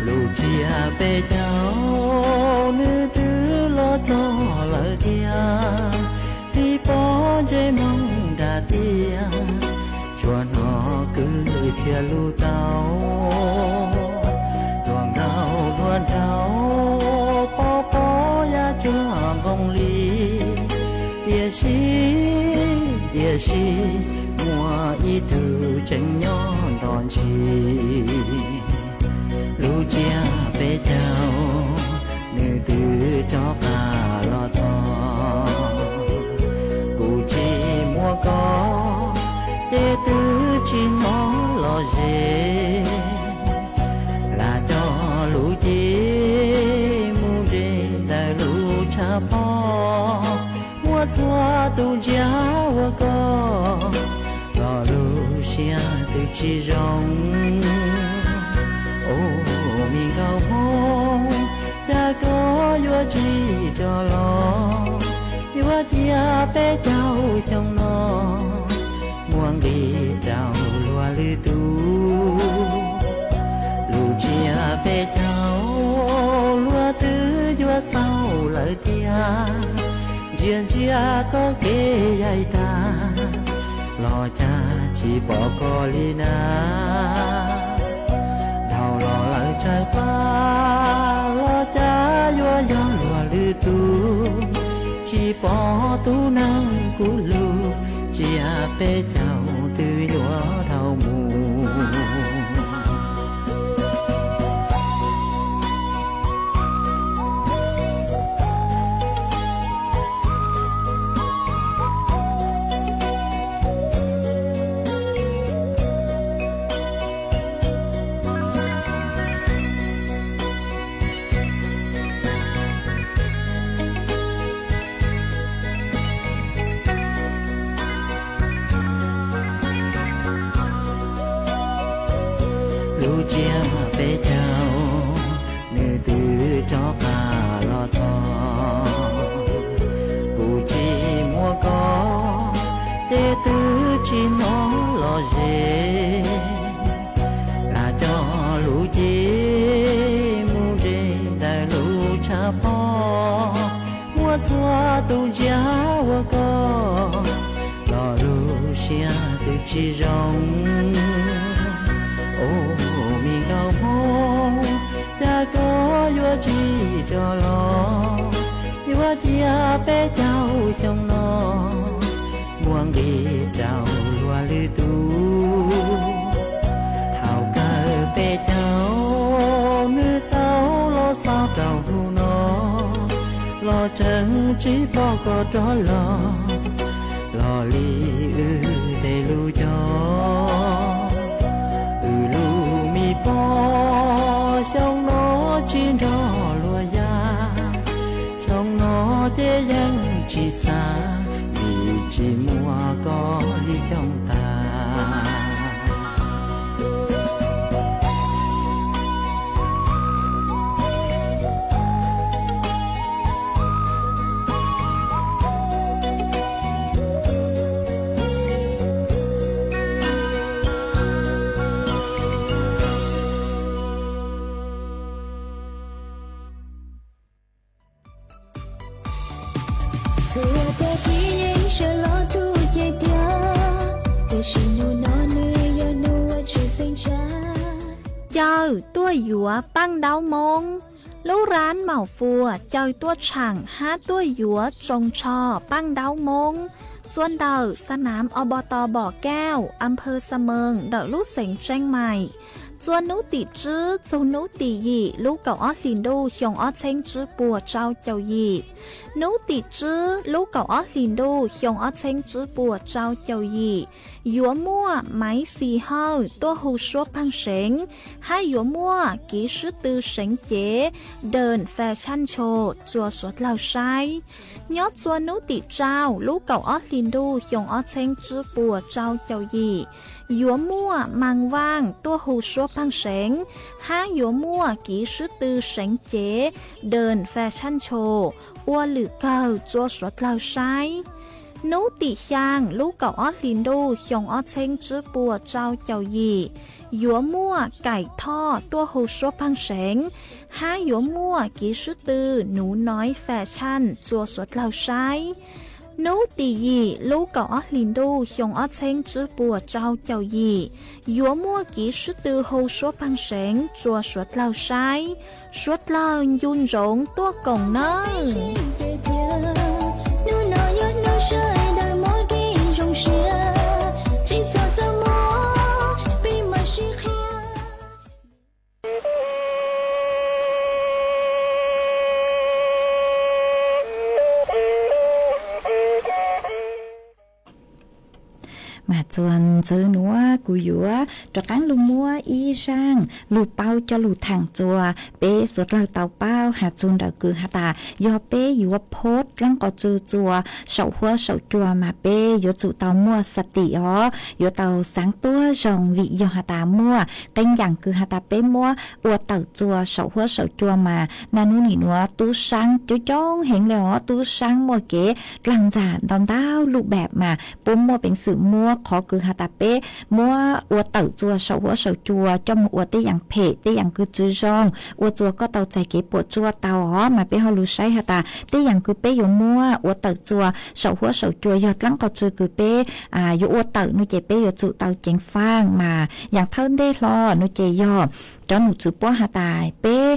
Lub tsiab peb caug nws twb los txog lawm tiag, tib pob ntsej moog nram tiaj, tsuas hnov kwv txhiaj lug tau. Hluas nkauj hluas nraug pob pob yaj cuag nqoo li, tiam sis, tiam sis muaj ib tug tseem nyob nto ntsis. Lub tsiab peb caug nws twb rov qab los txog, kuv tsis muaj koj ces twb tsis hnov lom zem. Lam coj lub cev mus ze ntawm lub tshav pob, muaj txhua tus ntsia ua koj, los lub siab twb tsis zoo. Ub, me nkauj Hmoob, cas koj yuav tsis rov los? Yuav cia peb caug xyoo no muaj nqis rau luag lwm tus. Lub tsiab peb caug luag twb yuav xaus lawm tiag, ntsia ntsia txoj kev yaim tag, los cas tsis pom koj li na. Dhau los lawm tsawg plag, los cas yuav yog luag lwm tus, tsis pom tus neeg kuv hlub, tsiab peb caug twb yuav dhau mus. Lub tsiab peb caug, nws twb rov qab los txog. Kuv tsis muaj koj, ces twb tsis hnov los ze. Lam coj lub cev mus nres ntawm lub tshav pob, muaj txhua tus ntsia ua koj, los lub siab twb tsis zoo. Ub, me nkauj Hmoob, cas koj yuav tsis rov los, yuav cia peb caug xyoo no muaj nqis rau luag lwm tus. Thaum kawg peb caug nws tau los xaus rau hnub no, los tseem tsis pom koj rov los, los li wb tej lus cog. Wb lub me pog xyoo no tsis nrog luag ya, xyoo no ces yeej tsis xav, vim tsis muaj koj li xyoo tas. Txhua tag kis yeej sawv los tu cev tiag, tiam sis hnub no nws yog hnub uas tshwj xeeb tshaj. Caw tuaj yuav Paj Ntaub Moob. Lub rab Maum Fuas caw tuaj tshaam hab tuaj yuav tsoos tsho Paj Ntaub Moob txua ntawm Xa Nam Ob Pov Tos Pom Kauj, Amphaw Xa Mees ntawm lub xeev Tseeb Maim. Txua hnub tim tswb txug hnub tim yim lub kaum ob hlis ntuj xyoo ob txheeb tswb puas tsau caum yim. Hnub tim tswb lub kaum ob hlis ntuj xyoo ob txheeb tswb puas tsau caum yim, yuav muaj Maiv Xis Hawj tuaj hu suab pheej seev, hab yuav muaj Kiv Swb Tw Seev Cev, Dawm Fas Tshaj Nchos txua suav dlawg saib. Nyob txua hnub tim tsau lub kaum ob hlis ntuj xyoo ob txheeb tswb puas tsau caum yim, yuav muaj Mas Vaaj tuaj hu suab pheej seev, hab yuav muaj Kiv Swb Tw Seev Cev, Dawm Fas Tshaj Nchos ua lwm kawg txua suav dlawg saib. Hnub tim xyaa lub kaum ob hlis ntuj xyoo ob txheeb tswb puas tsau caum yim, yuav muaj Kaim Thoj tuaj hu suab pheej seev, hab yuav muaj Kiv Swb Tw Nuv Noiv Fas Tshaj txua suav dlawg saib. Hnub tim yim lub kaum ob hlis ntuj xyoo ob txheeb tswb puas tsau caum yim, yuav muaj Kiv Swb Tw hu suab pheej seev txua suav dlawg saib. Suav dlawg ncu ntsoov tuaj koom nawb. Mas txuas ntxiv nuav kuv yuav rov qaab lug muab ib zaaj lug paub coj lug thaam txua peb suav dlawg tau paub has txug ntawm kws has tas yog peb yuav post dlaab qov tsw txua saum huab saum cua mas peb yuav tsum tau muaj xa tim os, yuav tau xaav tuab zoo vim yog has tas muaj qee yaam kws has tas peb muab ua tawm txua saum huab saum cua mas naj nub nim nuav tub saab coob coob heev le os, tub saab muaj kev dlaag ntxag ntau ntau lub npaam mas puab muaj peev xwm muab qhov kws has tas peb muab ua tawm txua saum huab saum cua coj moog ua tej yaam phem tej yaam kws tsi zoo, ua txua koj tau txais kev puam tsuaj tau os. Mas peb ho lug saib has tas tej yaam kws peb yuav muab ua tawm txua saum huab saum cua yog dlaab qov tsw kws peb yuav ua tawm no ces peb yuav tsum tau ceev faaj mas yaam thawj ntej hlo no ces yog cov nom tswv puab has tas peb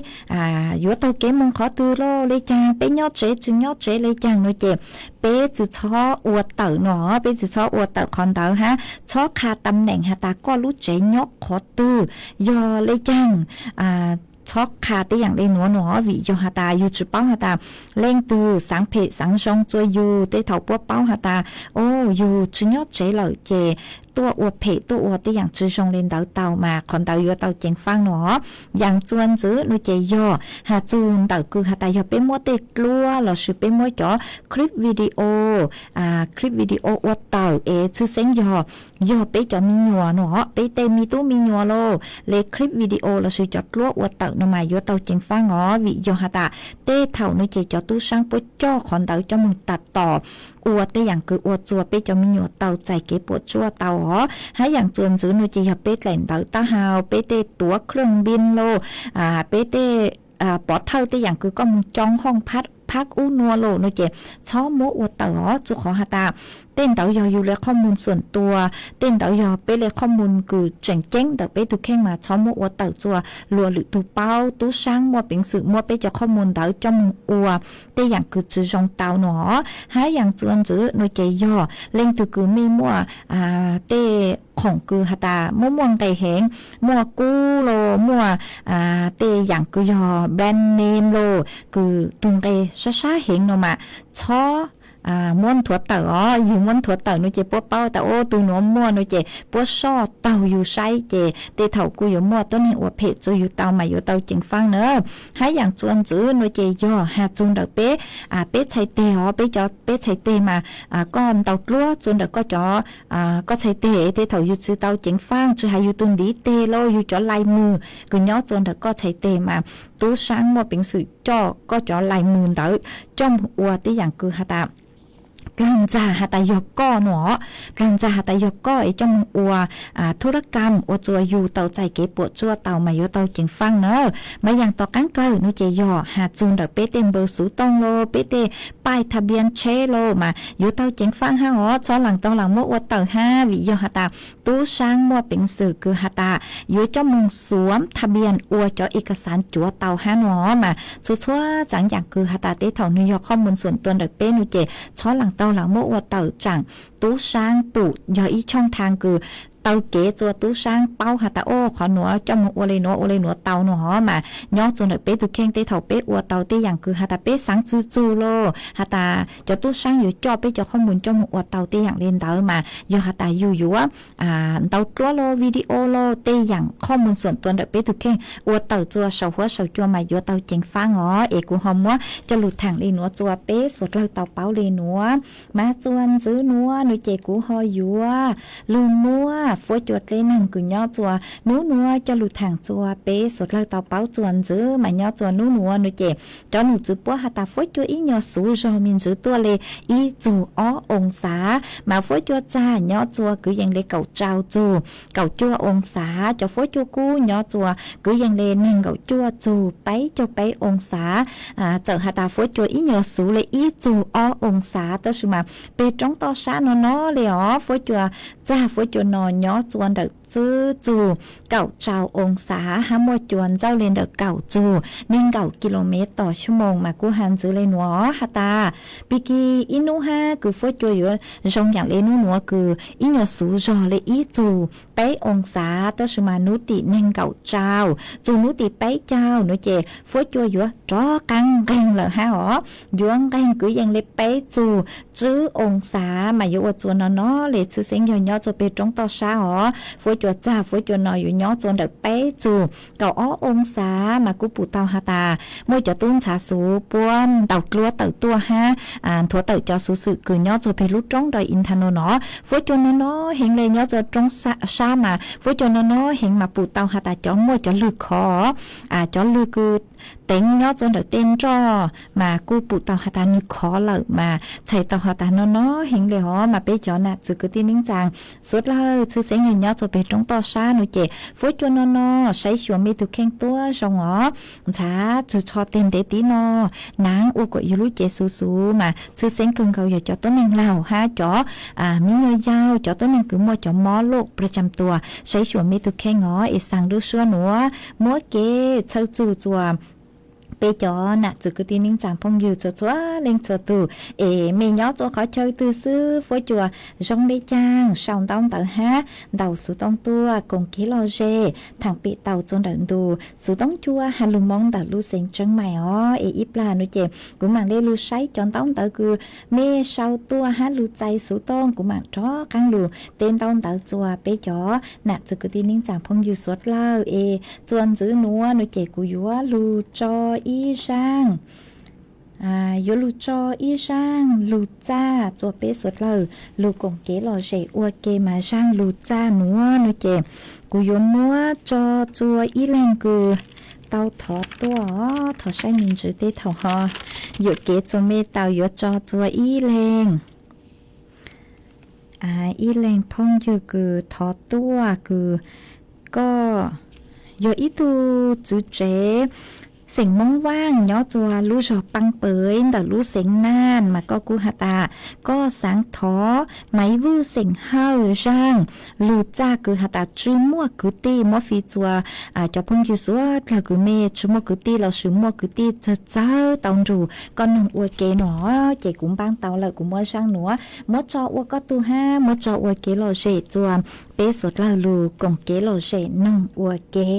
yuav taug kev moog qhov twg los le caag, peb nyob tsev tsi nyob tsev le caag no ces peb tsi txhob ua tawm no, peb tsi txhob ua tawm qhov ntawd hab txhob qha tam neem has tas koj lub tsev nyob qhov twg, yog le caag txhob qha tej yaam le nuav no vim yog has tas yug tsi paub has tas leej twg xaav phem xaav zoo txua yug. Tej thaum puab paub has tas o yug tsi nyob tsev lawm ces tuaj ua phem tuaj ua tej yam tsis zoo li ntawd tau mas qhov ntawd yuav tau ceev faj no. Yam txuas ntxiv no ces yog has txug ntawm kws has tas yog peb muab tej dluab lossis peb muab cov clip video, clip video ua tawm es tshwj xeeb yog, yog peb cov me nyuam no, peb tej me tub me nyuam lauj, le clip video lossis cov dluab ua tawm no mas yuav tau ceev faj os, vim yog has tas tej thaum no ces cov tub saab puab coj qhov ntawd coj moog tas tom ua tej yam kws ua txua peb cov me nyuam tau txais kev puam tsuaj tau os. Hab yam txuas ntxiv no ces yog peb dlaim ntawv taub hau, peb tej tuav khwj npin lauj, peb tej pov thawj tej yam kws koj moog coo hooj phab ub nua lauj no ces txhob muab ua tawm os, txug qhov has tas tej ntawd yog yug le qhov moos xuam tua, tej ntawd yog peb le qhov moos kws tseem ceeb ntawm peb tug kheej mas txhob muab ua tawm txua luag lwm tug paub. Tub saab muaj peev xwm muab peb cov qhov moos ntawd coj moog ua tej yam kws tsis zoo tau no. Hab yam txuas ntxiv no ces yog leej twg kws mej muaj tej khoom kws has tas muaj muaj nqe heev, muaj kub lauj, muaj tej yam kws yog brand name lauj, kws tug nqe sab sab heev no mas txhob muab nthuav tawm os. Yug muab nthuav tawm no ces puab paub tas ua tug nuav muaj no ces puab soj taug yug saib ces tej thaum kuj yuav muaj tuab neeg ua phem txua yug tau mas yuav tau ceev faj na. Hab yam txuas ntxiv no ces yog has txug ntawm peb, peb txhais teg os, peb cov peb txhais teg mas koj ntaus dluab txua ntawm koj cov, koj txhais teg tej thaum yug tsis tau ceev faj, tsis has yug tug ntiv teg lauj, yug cov lais mws kws nyob txua ntawm koj txhais teg mas tub saab muaj peev xwm coj koj cov lais mws ntawd coj moog ua tej yam kws has tas dlaag ntxag has tas yog koj no, dlaag ntxag has tas yog koj es coj moog ua thuj rab kam ua txua yug tau txais kev puam tsuaj tau mas yuav tau ceev faj na. Mas yam tom qaab kawg no ces yog has txug ntawm peb tej npawb xuv tooj lauj, peb tej paij tha npias tsheb lauj mas yuav tau ceev faj hab os, txhob laam tau laam muab ua tawm hab, vim yog has tas tub saab muaj peev xwm kws has tas yuav coj moog xuav tha npias ua cov i ka xaav cuav tau hab no mas txhua txhua tsaam yam kws has tas tej thaum nwg yog qhov moos xuam tua ntawm peb no ces txhob laam tau laam muab ua tawm tsaam tub saab pum yog ib tshooj thaaj kws taw kev txua tub saab paub has tas ua qhov nuav coj moog ua le nuav ua le nuav tau no mas nyob txua ntawm peb tug kheej tej thaum peb ua tau tej yam kws has tas peb xaav txug txug lauj, has tas cov tub saab yuav coj peb cov qhov moos coj moog ua tau tej yam le ntawd mas yog has tas yug yuav ntaus dluab lauj, video lauj, tej yam qhov moos xuam tua ntawm peb tug kheej ua tawm txua saum huab saum cua mas yuav tau ceev faj os. Es kuv ho muab coj lug thaam le nuav txua peb suav dlawg tau paub le nuav. Mas txua ntxiv nuav no ces kuv ho yuav lug muab fuab cua dleb neeg kws nyob txua nub nuav coj lug thaam txua peb suav dlawg tau paub txua ntxiv mas nyob txua nub nuav no ces cov num txwv puab has tas fuab cua ib nyuas xuv zog me ntsis tuaj le ib txug ob oo xav, mas fuab cua txag nyob txua kwv yees le kaum rau txug kaum cuaj oo xav, cov fuab cua kub nyob txua kwv yees le neeg nkaum cuaj txug peb caug peb oo xav. Txawm has tas fuab cua ib nyuas xuv le ib txug ob oo xav tab sis mas peg roob toj sab no no le os, fuab cua txag fuab cua no nyob txua ntawm tsib txug kaum rau oo xav hab muaj cua ntxawj le ntawm kaum txug neeg nkaum kis lus mev tom xuab moos mas kuj has ntxiv le nuav has tas pig kig ib nub hab kws fuab cua yuav zoo yaam le nub nuav kws ib nyuas xuv zog le ib txug peb oo xav tab sis mas nub tim neeg nkaum rau txug nub tim peb caug nuav ces fuab cua yuav rov qaab nqeeg lawm hab os, yuav nqeeg kwv yees le peb txug tsib oo xav mas yuav ua txua no no le tshwj xeeb yog nyob txua peg roob toj sab os. Fuab cua txag fuab cua no yuav nyob txua ntawm peb txug kaum ob oo xav mas kuj pum tau has tas muaj cov tub ntxhab xuv puab ntaus dluab tawm tuaj hab nthuav tawm cov xuv xwm kws nyob txua peg lub roob do Intano no. Fuab cua no no heev le nyob txua roob sab mas fuab cua no no heev mas pum tau has tas cov muaj cov lwg khov, cov lwg kws teev nyob txua ntawm tej nroj mas kuj pum tau has tas nwg khov lawm mas txhais tau has tas no no heev le hov mas peb cov nam txwv kwv tij neej tsaa suav dlawg tshwj xeeb yog nyob txua peg roob toj sab no ces fuab cua no no saib xyuas mej tug kheej tuab zoo os. Ntxhab txug tsho teg ntev tiv no, naav ua kuas yug lub cev xuv xuv mas tshwj xeeb kawg nkaus yog cov tuab neeg laug hab cov me nyuam yaug, cov tuab neeg kws muaj cov mob loj pra tsam tuas saib xyuas mej tug kheej os es xaa lub suab nuav muab kev txhawj txug txua Peb cov nam txwv kwv tij neej tsa phooj ywg txhua txhua leej txhua tus, es mej nyob txhua qhov chaw twg xwb, fuab cua zoo le caag, sau ntaub ntawv hab ntaus xuv tooj tuaj koom kev lom zem thaam pem tau txug ntawm ntu xuv tooj cua has lug Moob ntawm lub xeev Tseeb Maim os. Es ib plag nuav ces kuv maam le lug saib cov ntaub ntawv kws mej sau tuaj hab lug txais xuv tooj, kuv maam rov qaab lug teb ntaub ntawv txuas peb cov nam txwv kwv tij neej tsa phooj ywg suav dlawg. Es txuas ntxiv nuav nuav ces kuv yuav lug tso ib zaaj, yuav lug tso ib zaaj lug txaj txuas peb suav dlawg lug koom kev lom zem ua ke. Mas zaaj lug txaj nuav nuav ces kuv yuav muab tso txuas ib leeg kws tau thov tuaj os. Thov saib me ntsis tej thaum ho yuam kev txuas mej tau yuav tso txuas ib leeg, ib leeg phooj ywg kws thov tuaj kws koj yog ib tug txwv tsev xeem Moob Vaaj nyob txuas lub zog Paab Pawv ntawm lub xeev Naj, mas koj kuj has tas koj xaav thov Maiv Vwj xeem Hawj zaaj lug txaj kws has tas tsi muaj kwv tij, muab fij txuas cov phooj ywg suav dlawg kws mej tsi muaj kwv tij lossis muaj kwv tij txawg txawg tau nrug koj noog ua ke no, ces kuv npaab tau lawm kuv muab zaaj nuav muab tso ua koj tug hab muab tso ua kev lom zem txuas peb suav dlawg lug koom kev lom zem noog ua ke.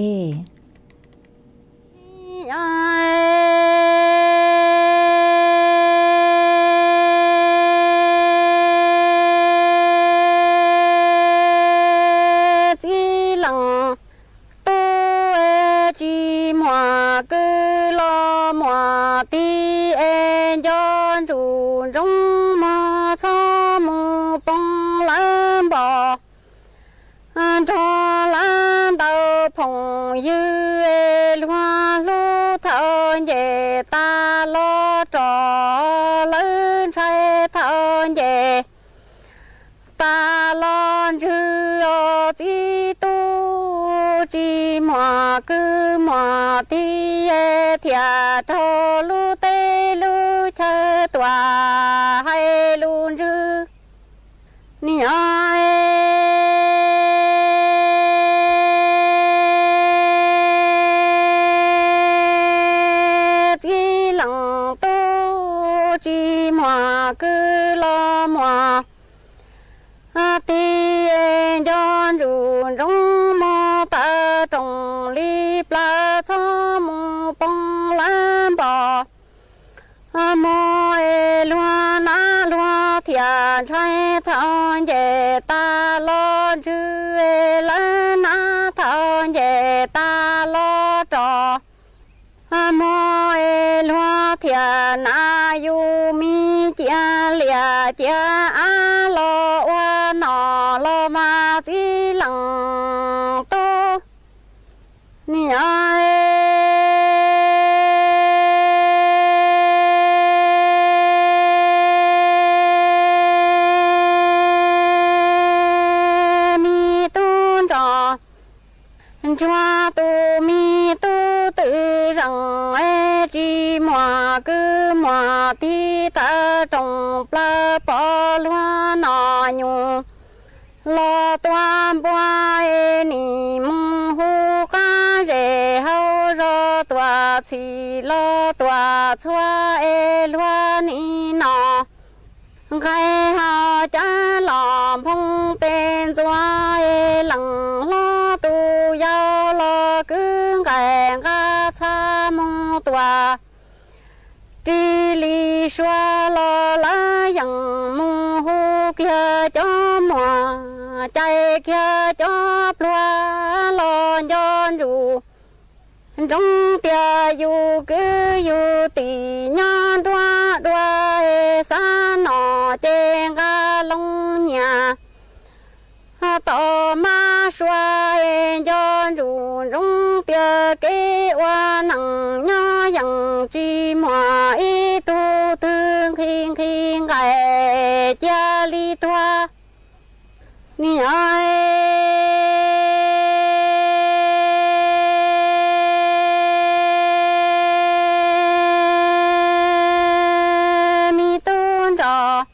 Txij Leej Tub, tsis muaj kwv los muaj tij es nco ntsuj ntsoov mog txhob mus poob lawv npog nrog lawv ntawm phooj ywg es luag hlub thaum nce tag los rog lawv ntshai thaum nce tag los ntswg os txiv tub. Tsis muaj kwv muaj tij thiaj raug lub teb lub chaw tuaj hais lus ntswg. Niam Txij Leej Tub, tsis muaj kwv los muaj tij nco ntsuj ntsoov mog tawm rooj li plaws txhob mus poob lawv npog mog es luag nab luag thiaj ntshai thaum nce tag los ntswg es lawv nab thaum nce tag los rog mog es luag thiaj nab yus me cia liam cia av los ua nom los mas Txij Leej Tub. Niam me tub nrog ntsuag tus me tub twb zeem es tsis muaj kwv muaj tij tawm rooj plaws pom luag nom nyuj los tua npua es nim mus hu qab zes hauv zos tuaj txhij los tuaj txhua es luag nim no nqaij hau cawv los nphoo pes ntxuav es leej hlob tus yau los kwv nqaij nqa txhaj mus tuaj ris li sua los lawv yeej mus hu kiag cov muag cais kiag cov pluag los nco ntsuj ntsoov tias yus kwv yus tij nyob nruab dua es xav nom ces nqa loo nyiaj tom mab sua es nco ntsuj ntsoov tias kev ua neej nyob yeej tsis muaj ib tug twg nqhis nqhis nqaij cia li tuag. Niam me tub nrog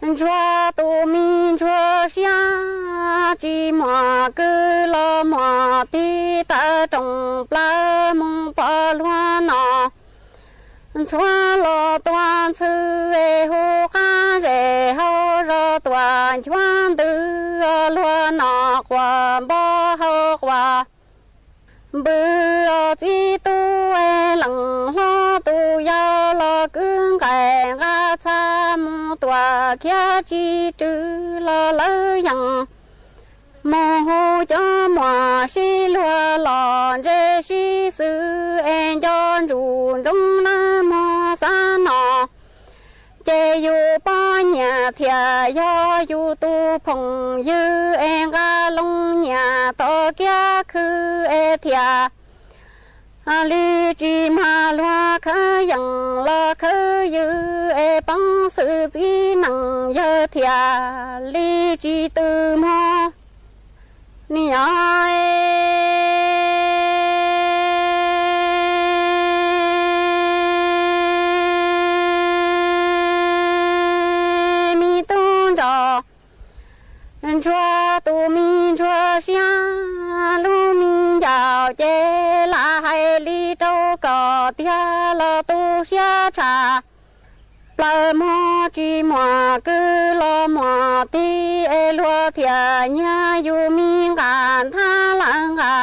ntsuag tus me ntsuag siab tsis muaj kwv los muaj tij tawm rooj plaws mus pom luag nom Ntxhuav los tua ntxhw es hu qab zes hau zos tuam nchuav ntws, luag nom quas npov hau quas npws, txiv tub es lees hlob tus yau los kwv nqaim nqa txha mus tuam khiav tsis rw los lawv yees mus hu cov muam sib luag los ntse sib xwm es nco ntsuj nroo nab mog xav no. Ces yus poj niam thiaj yog yus tus phooj ywg es nqa loo nyiam tom kiab khw es thiaj li tsis mag luag khawv yees los khawv ywg es poob xwm txiv neej yawg thiaj li tsis tw mog. Niam me tub ntsuag, ntsuag tus me ntsuag siab, lub me ncaus ces lam hais li rau koj tiag los tu siab tshaj plaws mog. Tsis muaj kwv los muaj tij es luag thiaj nyiag yus me nqa nthab lawm nqa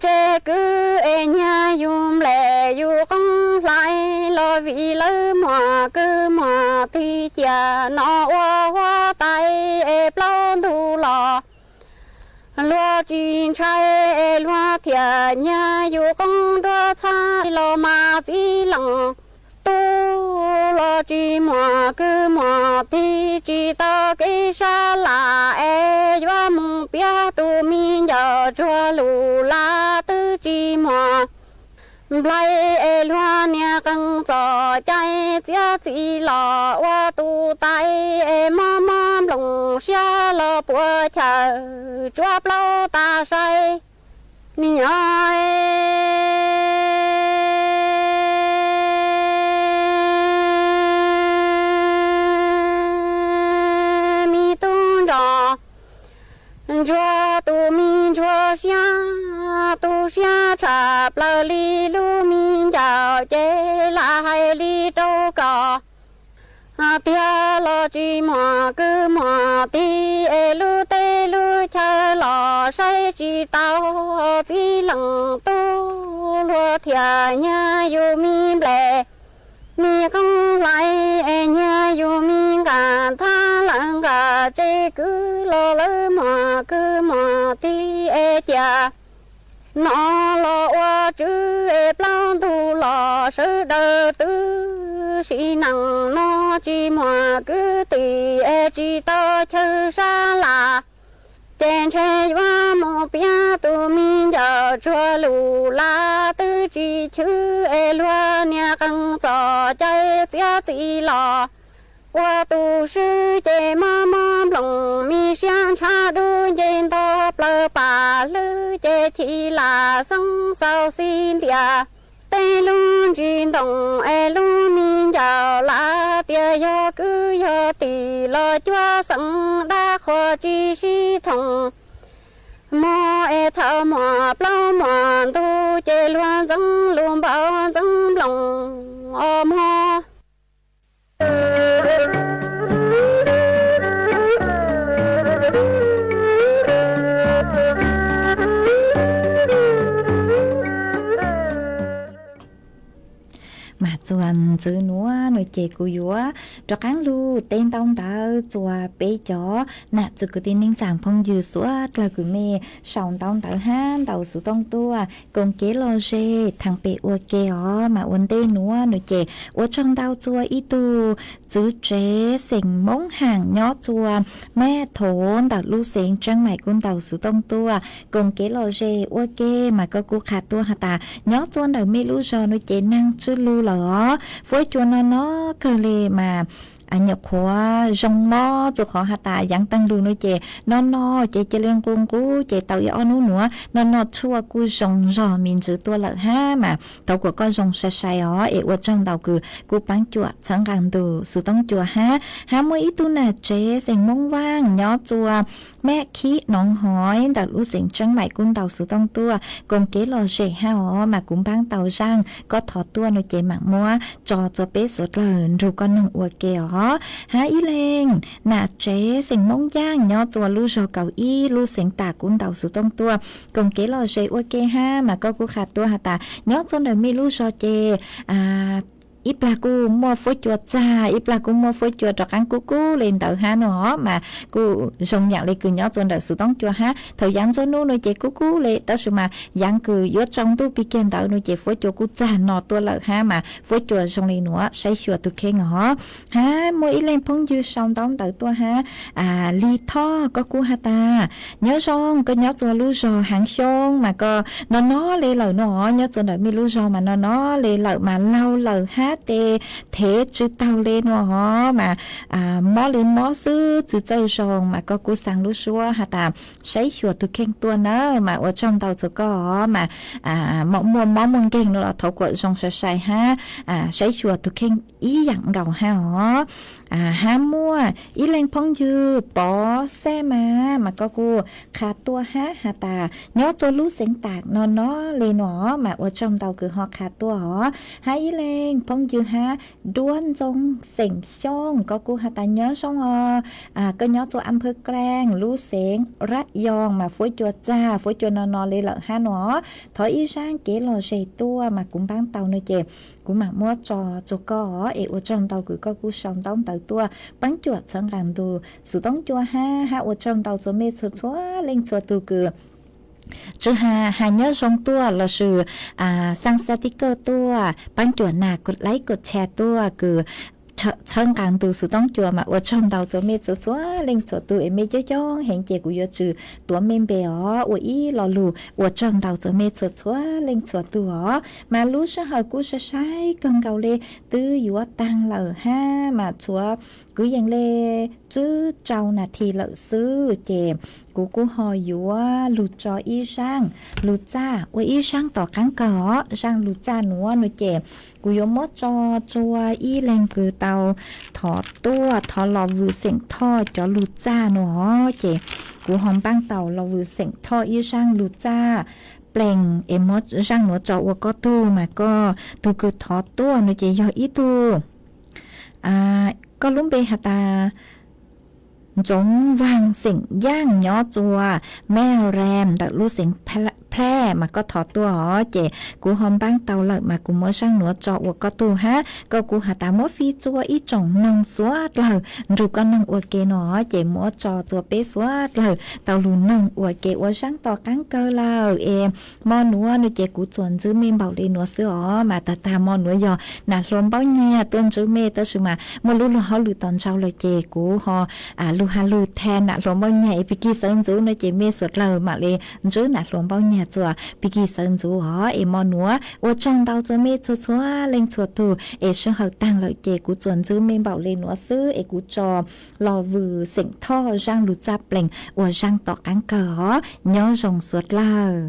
tse kwv es nyiag yus nplej yus qoob hlais los vim lawv muaj kwv muaj tij cia no ua huab tais es plaub ntug los luag tsis ntshai es luag thiaj nyiag yus qoob nruab txhab los mas txiv leej tub los tsis muaj kwv muaj tij tsis tau kev sab laj es yuav mus piav tus me ncaus tsuag lus laj twb tsis muaj nplai es luag niag qee txom cai txiav txim los ua tus tais es mob mob nplooj siab los puas chaw tsuab plaub tas sai. Niam me tub ntsuag, ntsuag tus me ntsuag siab, tu siab tshaj plaws li lub me ncaus ces lam hais li rau koj tiag los tsis muaj kwv muaj tij es lub teb lub chaw los saib tsis tau txiv leej tub luag thiaj nyiag yus me nplej me qoob hlais es nyiag yus me nqa nthab lawm nqa tse kwv los lawv muaj kwv muaj tij es cia no los ua tswv es plaub ntug los sawv daws twb sim neej no tsis muaj kwv tij es tsis tau chaw sab laj ces ntshe yuav mus piav tus me ncaus tsuag lus laj twb tsis chwv es luag niag qee txom cai txiav txim los ua tus swb ces mob mob nplooj me siab ntshav dub nce nto plaws pam hlwb ces chim lam xeeb xaus xis ntiag tej lub ntsis ntoo es lub me ncaus laj tias yog kwv yog tij los cuab xeem dab qhuas tsis sib thooj mog es thaum muaj plaub muaj ntug ces luag ntxeev lus npaum ntxeev nplooj os mog. Mas txuas ntxiv nuav no ces kuv yuav rov qaab lug teb ntaub ntawv txuas peb cov nam txiv kwv tij neej tsaa phooj ywg suav dlawg kws mej sau ntaub ntawv hab ntaus xuv tooj tuaj koom kev lom zem thaam pem ua ke os. Mas ua ntej nuav no ces ua tsaug ntau txuas ib tug txiv tsev xeem Moob Haam nyob txuas Mab Thov ntawm lub xeev Tseeb Maim kuj ntaus xuv tooj tuaj koom kev lom zem ua ke. Mas koj kuj qha tuaj has tas nyob txuas ntawm mej lub zog no ces neeg tsw lug lawm os, fuab cua no no kawg le mas nyuam qhuav zoo mob txug qhov has tas yaav taag lug no ces no no ces cia li nqus nqus ces tau ib ob nub nuav no no tshuaj kuj zoo zog me ntsis tuaj lawm hab mas thov kuas koj zoo sai sai os es ua tsaug ntau kws kuj paab cuam txhawb nqaa ntug xwv toob cua hab. Hab muaj ib tug nam tsev xeem Moob Vaaj nyob txua Mab Khib Noov Hov ntawm lub xeev Tseeb Maim kuj ntaus xwv toob tuaj koom kev lom zem hab os mas kuv npaab tau zaaj koj thov tuaj no ces maam muab tso txua peb suav dlawg nrug koj noog ua ke os. Hab ib leeg nam tsev xeem Moob Yaaj nyob txua lub zog Kaum Ib lub xeev Tas kuj ntaus xwv toob tuaj koom kev lom zem ua ke hab mas koj kuj qha tuaj has tas nyob txua ntawm mej lub zog ces ib plag kuj muaj fuab cua txag ib plag kuj muaj fuab cua rov qaab kub kub le ntawd hab no os mas kuj zoo yaam le kws nyob txua ntawm xwv toob cua hab. Thaum yaav ntsug nub no ces kub kub le tab sis mas yaav kws yuav tsaus ntuj pig kiag ntawd no ces fuab cua kuj txag no tuaj lawm hab mas fuab cua zoo le nuav saib xyuas tug kheej os. Hab muaj ib leeg phooj ywg sau ntaub ntawv tuaj hab, Lig Thoj koj kuj has tas nyob zoo, koj nyob txua lub zog Haav Xyoob mas koj no no le lawm no os, nyob txua ntawm mej lub zog mas no no le lawm mas laug lawm hab tes thev tsi taug le no os mas mob le mob xwb tsi txawj zoo mas koj kuj xaa lub suab has tas saib xyuas tug kheej tuaj nawb mas ua tsaug ntau txua koj os mas muaj mob muaj nkeeg no los thov kuas zoo sai sai hab saib xyuas tug kheej ib yaam nkaus hab os. Hab muaj ib leeg phooj ywg Pov Xaj mas mas koj kuj qha tuaj hab has tas nyob txua lub xeev Tas no no le no mas ua tsaug ntau kws ho qha tuaj os. Hab ib leeg phooj ywg hab Duab Ntxoo xeem Xyooj koj kuj has tas nyob zoo os, koj nyob txua Am Phwv Klaaj lub xeev Rab Yoos mas fuab cua txag fuab cua no no le lawm hab no os. Thov ib zaaj kev lom zem tuaj mas kuv npaab tau no ces kuv maam muab tso txua koj os es ua tsaug ntau kws koj kuj sau ntaub ntawv tuaj paab cuam txhawb nqaa ntug xwv toob cua hab hab ua tsaug ntau txua mej txhua txhua leej txhua tug kws tsi has has nyob zoo tuaj lossis xaa xaa tij kawj tuaj paab cuam nas kua laib kua tshee tuaj kws txhawb nqaa ntug xwv toob cua mas ua tsaug ntau txua mej txhua txhua leej txhua tug es mej coob coob heev ces kuv yuav tsi tuav mej npe os ua ib lo lug ua tsaug ntau txua mej txhua txhua leej txhua tug os. Mas lub sij hawm kuj sai sai kawg nkaus le twb yuav taag lawm hab mas txhua kwv yees le tsib rau nas this lawm xwb ces kuv kuj ho yuav lug tso ib zaaj lug txaj ua ib zaaj tom qaab kawg os. Zaaj lug txaj nuav no ces kuv yuav muab tso tsua ib leeg kws tau thov tuaj thov Los Vwm xeem Thoj cov lug txaj no os ces kuv ho npaab tau Los Vwm xeem Thoj ib zaaj lug txaj plees es muab zaaj nuav tso ua koj tug mas koj tug kws thov tuaj no ces yog ib tug koj lub npe has tas Ntxoov Vaag xeem Yaaj nyob txua Meb Reem ntawm lub xeev Plaj mas koj thov tuaj os ces kuv ho npaab tau lawm mas kuv muab zaaj nuav tso ua koj tug hab koj kuj has tas muab fij txua ib tsoom noog suav dlawg nrug koj noog ua ke no ces muab tso txua peb suav dlawg tau lug noog ua ke ua zaaj tom qaab kawg lawm es mo nuav no ces kuv txuas ntswb mej npaum le nuav xwb os mas tag tag mo nuav yog Nam Hluas Npaub Nyiag tuaj ntswb mej tab sis mas muaj lub lug hauj lwm tom ntsaug lawm ces kuv ho lug has lug tha Nam Hluas Npaub Nyiag es pig kig sawv ntxuv no ces mej suav dlawg mam le ntswb Nam Hluas Npaub Nyiag txua pig kig sawv ntxuv os es mo nuav ua tsaug ntau txua mej txhua txhua leej txhua tug es sij hawm taag lawm ces kuv txuas ntswb mej npaum le nuav xwb es kuv tso Los Vwm xeem Thoj zaaj lug txaj plees ua zaaj tom qaab kawg os. Nyob zoo suav dlawg.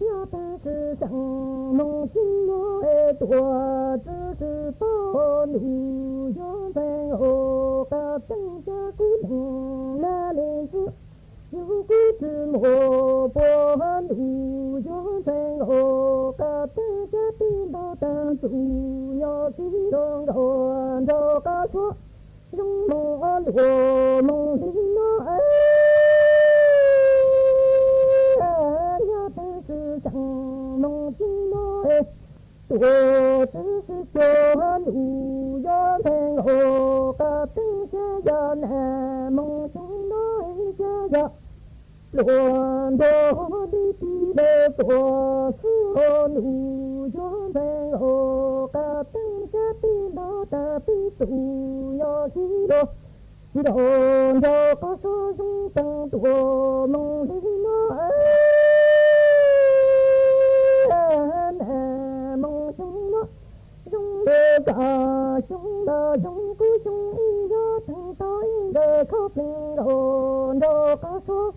Yog tag tsi xeem moog tsi muaj tuam tsi tsi tau num, yog ntxhee os qab teeg ca kub leej na leej txwv, yug kub tsi muaj puag num, yog ntxhee os qab teeg ca tij ntaug taag txug, nyob tsi nrug nkaus nraug qab suab zoo moog luam moog li no. tuaj txwv sib cuag ntuj yuav ntees nkaus qab teeb xyab yog nag moo xyoo no xyab yog pluas ntuag li ti lawm tuaj xwb ntuj yuav ntees nkaus qab teeb xyab pib nrog tag pib tus nyob sib luag nraum nraug qab xyab zoo tees tuaj moo li no. Nag moo xyoo no zoo li koj xyoo los zoo kuv xyoo ib yog tees tau ib nqes khaub plig nkaus nraum qab xyab.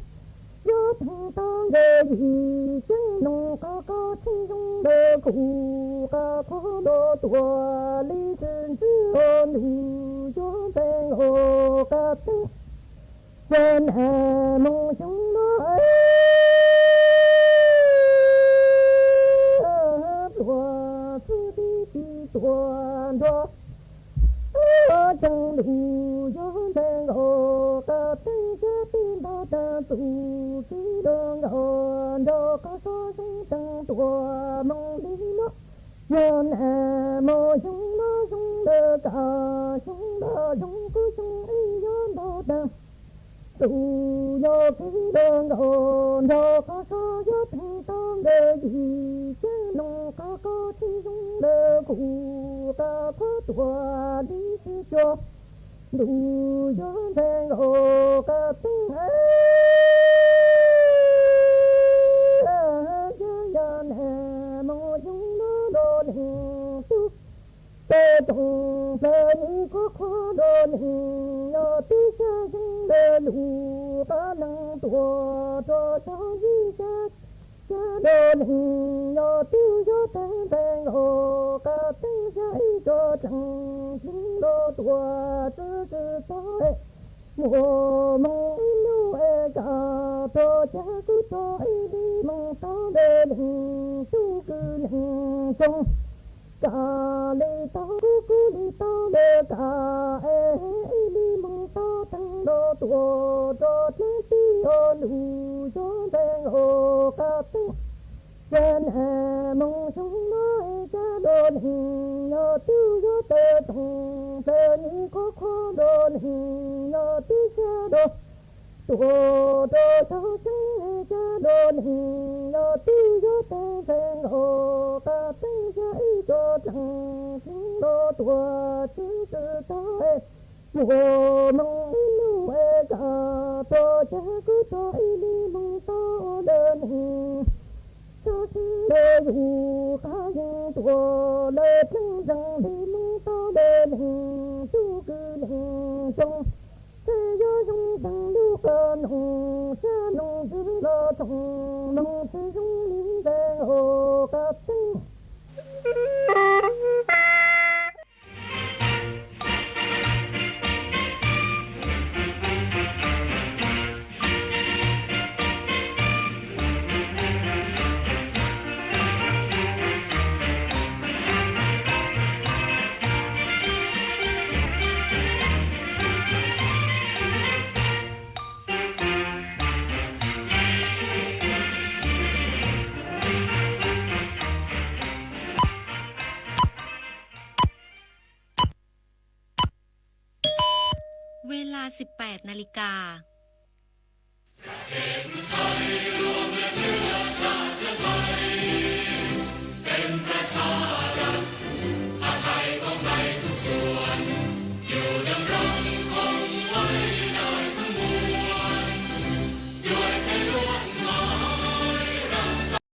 Yog tees tau nqes yim ceeb noog qab koj txhij zoo li kuv qab qhuav ntuj tuaj li tsis ntxwb ntuj yuav ntees nkaus qab teeb xyab nag moo xyoo no pluas xwb tib ti tuaj nrog tseeb ntuj yuav ntees nkaus qab teeb xyab pib nrog tag tus txwv luag nkaus nraum qab xyab zoo tees tuaj moo li no. Yog nag moo xyoo no zoo li koj xyoo los zoo kuv xyoo ib yog nrog tag tus nyob sib luag nkaus nraum qab xyab yog tees tau nqes yim ceeb noog qab koj txhij zoo li kuv qab qhuav tuaj li tsis cuag ntuj yuav ntees nkaus qab teeb xyab yog nag moo xyoo no nrog leej tub tej tsoom plaws nim qhuav qhuav nrog leej yog tib xyab xyoo li lus qab leej tuaj rau xyab yim xyab xyab nrog leej yog twb yuav tag ntees nkaus qab teeb xyab ib rau tseem txwv luag tuaj txwv txwv txog muaj moos ib nub es koj tuaj cas kuv tuaj ib li moos tau li leej tub kwv leej tsoom. Koj li tau kuv kuv li tau li koj es ib li moos tau tees nkaus tuaj rau dlaab tsi os ntuj yuav ntees nkaus qab teeb. Xyab nag moo xyoo no es xyab nrog leej yog twb yuav tej tsoom plaws nim qhuav qhuav nrog leej yog twb xyab nrog tuaj rau xyab xyoo es xyab nrog leej yog twb yuav tag ntees nkaus qab teeb xyab ib rau tseem txwv luag tuaj txwv txwv txog muaj moos ib nub es koj tuaj cas kuv tuaj ib li moos tau li leej tub xyab xyoo li yus qab yeej tuaj lawm dleeb zeeg li moos tau li leej tub kwv leej tsoom. Txawm yuav zoo teev lub qab noog xyab noog ntxwv los tsoom noog txwv zoo li ntees nkaus qab teeb. Ves las siv peb nas li kas.